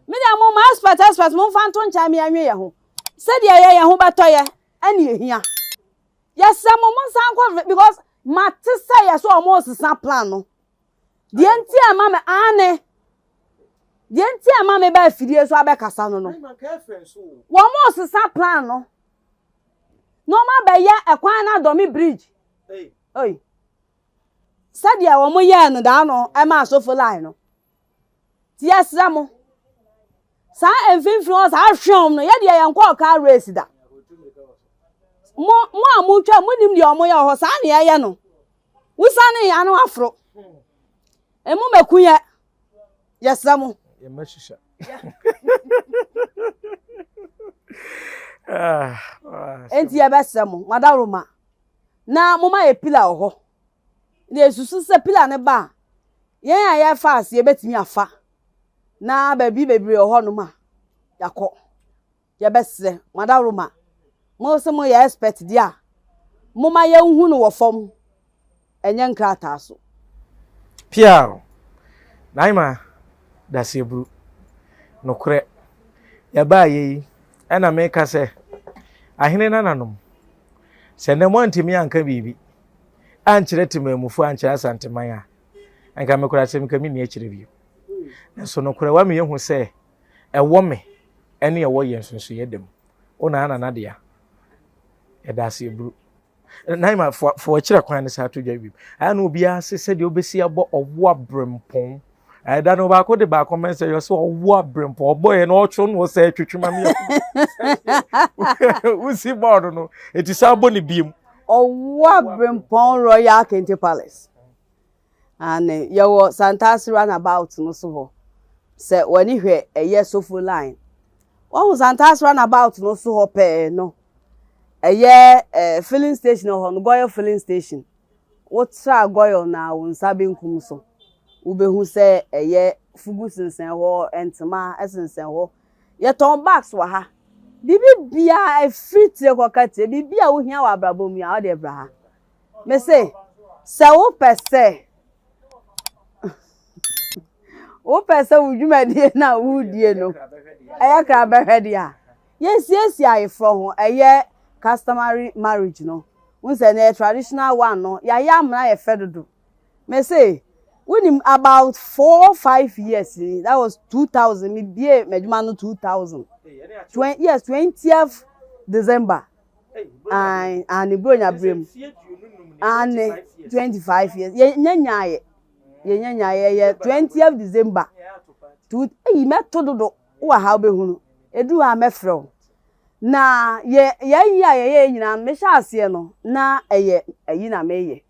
Me deɛ mo ma expert expert momfa nto nkyɛn me yɛnwe yɛn ho sɛdeɛ yɛ yɛn ho bɛtɔ yɛ ɛne ɛhia. Yɛsrɛ mo mo nsan nkɔ because mate sɛ yɛ sɛ ɔmo resesa plan no. Deɛ nti a ɛma me aane deɛ nti a ɛma me ba afidie so abɛkasa no no. Wɔn resesa plan no na wɔn abɛyɛ ɛkwan no adɔme bridge. Oi. Sɛdeɛ wɔn yɛɛ no daa no ɛma asofo line no. Nti yɛsrɛ mo, saa mfimfini hɔ saa hweɔm no, yɛdeɛ yɛnkɔɔ car race da. Mo mo a motwa monim deɛ ɔmo yɛ wɔ hɔ, saa na yɛyɛ no. Wosane yɛ ano aforo. Emu mɛku yɛ. Yɛsrɛ mo. Enti yɛbɛsrɛ mo, mo adaworoma, na moma yɛ pila wɔ hɔ. Na yɛsusu sɛ pila no ba a, yɛn a yɛrefa ase yɛbɛtumi afa na baabi bebree wɔ hɔnom a yɛakɔ. Yɛbɛsrɛ mo adaworoma, mo sɛ moyɛ expert deɛ a, momma yɛnhu no wɔ fam, ɛnyɛ nkrataa so. Piaw! Naima Daseɛburu, nokorɛ, yɛbaeɛ yi ɛna meka sɛ, ahene nananom, sɛ nnɛ moantumi anka biribi ankyerɛ temanmufoɔ ankyerɛ Asanteman a, anka me koraa sɛ nka menni akyire bio. Nanso nokorɛ woama yɛahu sɛ ɛwɔ me ɛne ɛwɔ yɛn nsonsoyɛ da mu. Wo na nana dea. Yɛda ase aburu. Naima, fo akyerɛ kwan no saa to dwa bi. Ayɛ na obiara se sɛdeɛ wobɛsi abɔ ɔwo abrempɔn. Ɛda no baako de baako mɛ sɛ yɛ sɛ ɔwo abrempɔn ɔbɔ yɛ na ɔtwe no sɛ twetwe ma mi. Wosi bɔɔdo no eti saa bɔ ne biem. Ɔwo abrempɔn Royal Kente Palace. Aane, yɛwɔ Santase runabout no so hɔ. Sɛ w'ani hwɛ ɛyɛ Sofo line. Wahu Santase runabout no so hɔ pɛɛ no, ɛyɛ eh, filling station wɔ hɔ no, Goil filling station. Wotra Goil na wo nsa benkum so, wobɛhu sɛ ɛyɛ fugu sensɛn hɔ, ntoma sensɛn hɔ. Yɛtɔn bags wɔ ha. Biribi biara, ɛfiri tire kɔka tire, biribi a wohia wɔ abrabɔ mu a, wode bra ha. Mese, sɛ wopɛ sɛ wopɛ sɛ wo dwumadie no a woredie no ɛyɛ kra bɛhwɛ deɛ a, yɛnsiesie ayeforɔ ho, ɛyɛ customary marriage no. Wohu sɛ ɛnɛ traditional one no, yɛayɛ amena yɛ fɛ dodo. Mese, wonim about 4, 5 years ni, that was 2000, mebie m'adwuma no 2000. Yes, 20th December. Aane, aane, Buronya berɛ mu. Aane, 25 years. Yɛnya nyaeɛ. Yɛnya nyaeɛ. Yɛ 20th December. Two, eyi mɛto dodo. Wowɔ ha wobɛhunu. Ɛduru hɔ a mɛfrɛ wo. Na yɛ yɛn yi a yɛyɛ nyinaa no, mehyɛ aseɛ no, na ɛyɛ ayi na meyɛ.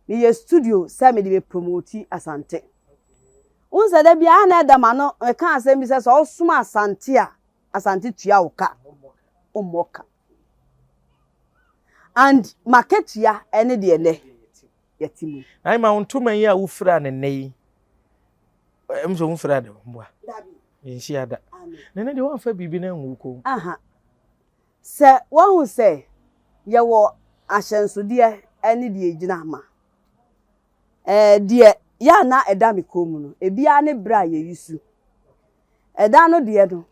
Meyɛ studio sɛ mede bɛ promote Asante. Wohu sɛ da biara na ɛda m'ano meka asɛm bi sɛ sɛ ɔsom Asante a, Asante tua wo ka. Wommɔ ka. And m'akatua ɛne deɛ nnɛ yɛte mu. Na ima wo ntoma yi a wofira no nnɛ yi, ɛm sɛ womfira da mboa. Yɛnhyia da. Na ɛnɛ deɛ woamfa biribi no angu wo kɔn mu. Aha. Sɛ woahu sɛ yɛwɔ ahyɛnsodeɛ ɛne deɛ ɛgyina ma. Ɛɛ deɛ yɛ a na ɛda me kɔn mu no, ebiara ne berɛ a yɛyi su. Ɛda no deɛ no,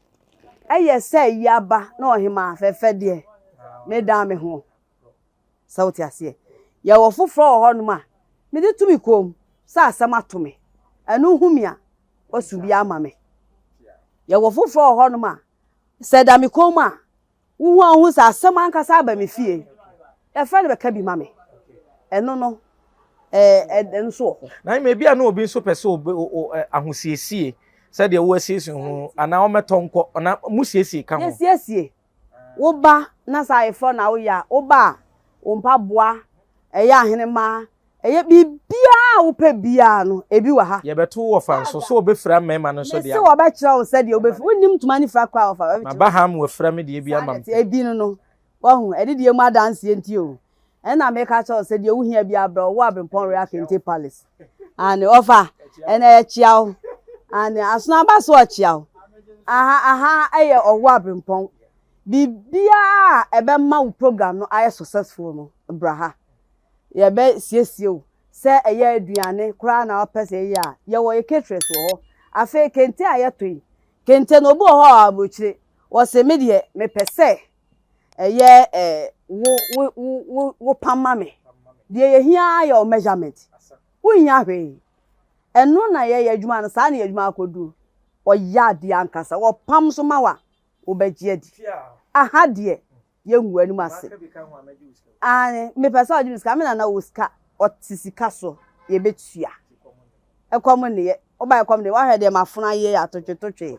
ɛyɛ sɛ yi aba na ɔhemaa fɛfɛ deɛ medan me ho. Sɛ wote aseɛ. Yɛwɔ foforɔ wɔ hɔnom a, mede to me kɔn mu sɛ asɛm ato me. Ɛno hu me a, wasu bi ama me. Yɛwɔ foforɔ wɔ hɔnom a, sɛ ɛda me kɔn mu a, wohu a wohu sɛ asɛm ankasa aba me fie. Yɛfrɛ no bɛka bi ma me. Ɛno no, ɛɛ ɛno nso wɔ hɔ. Na mmom ebi a na obi nso pɛ sɛ obe o o ahosiesie sɛdeɛ woasiesie ho anaa ɔmɛtɔ nkɔ anaa musiesie ka ho. Yɛsiesie. Woba na sɛ ayeforɔ na woyɛ a, woba a, wo mpaboa, ɛyɛ ahenemma, ɛyɛ biribiara a wopɛ biara no, ebi wɔ ha. Yɛbɛto wo wɔfa nso sɛ wɔbɛfira mmarima no nso deɛ ama. Mese wɔbɛkyerɛ wo sɛdeɛ wobɛfira. Wonnim ntoma no fira koraa a wɔfa. Maba ha ama wɔafira me deɛ bi ama me. Saa na ɛteɛ. Ebi no no, wahu, ɛde deɛ mu adanseɛ nti o. Ɛna meka kyerɛ wo sɛ deɛ wohia biara brɛ wo, wɔ Abrempɔn Royal Kente Palace. Aane, ɔfa, ɛnɛ yɛkyea wo. Aane, asono aba so ɔkyea wo. Aha, aha ɛyɛ ɔwɔ Abrempɔn. Biribiara a ɛbɛma wo program no ayɛ successful no, bra ha. Yɛbɛsiesie wo. Sɛ ɛyɛ aduane koraa na wopɛ sɛ yɛyɛ a, yɛwɔ yɛ caterers wɔ hɔ. Afei kente a yɛtɔ yi, kente no obi wɔ hɔ a aburokyire, wɔse me deɛ mepɛ sɛ ɛyɛ ɛɛ. Wo wo wo wo wo pam ma me. Deɛ yɛhia ara yɛ wo measurement. Wonhia hwee. Ɛno na yɛyɛ adwuma no, saa na yɛn adwuma akɔduru. Ɔyɛ adeɛ ankasa. Ɔpam nso ma wo a, wobɛgye adi. Aha deɛ, yɛngu w'anim ase. Aane, mepɛ sɛ ɔgye me sika. Me nana wɔ sika, ɔte sika so, yɛbɛtua. Ɛkɔm nneyɛ. Woba ɛkɔm de, woahwɛ deɛ m'afono ayɛ yi atotwetotwe.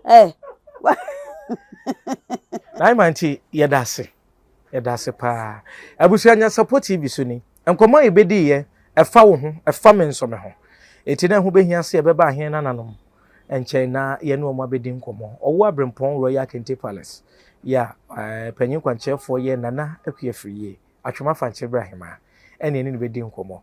Eh. Naima nti yɛda ase. Yɛda ase paa. Abusua Nyansapɔ TV so ni. Nkɔmmɔ a yɛbɛdiiɛ, ɛfa wo ho, ɛfa me nso me ho. Enti na ɛho bɛhia sɛ yɛbɛba ahene nananom nkyɛn na yɛne wɔn abɛdi nkɔmmɔ. Ɔwo Aberempɔn Royal Kente Palace yɛ a eh, panyin kwankyerɛfoɔ yɛ Nana Akua Afriyie, Atwom Afankyere Berɛ Ahemaa, ɛne yɛne no bɛdi nkɔmmɔ.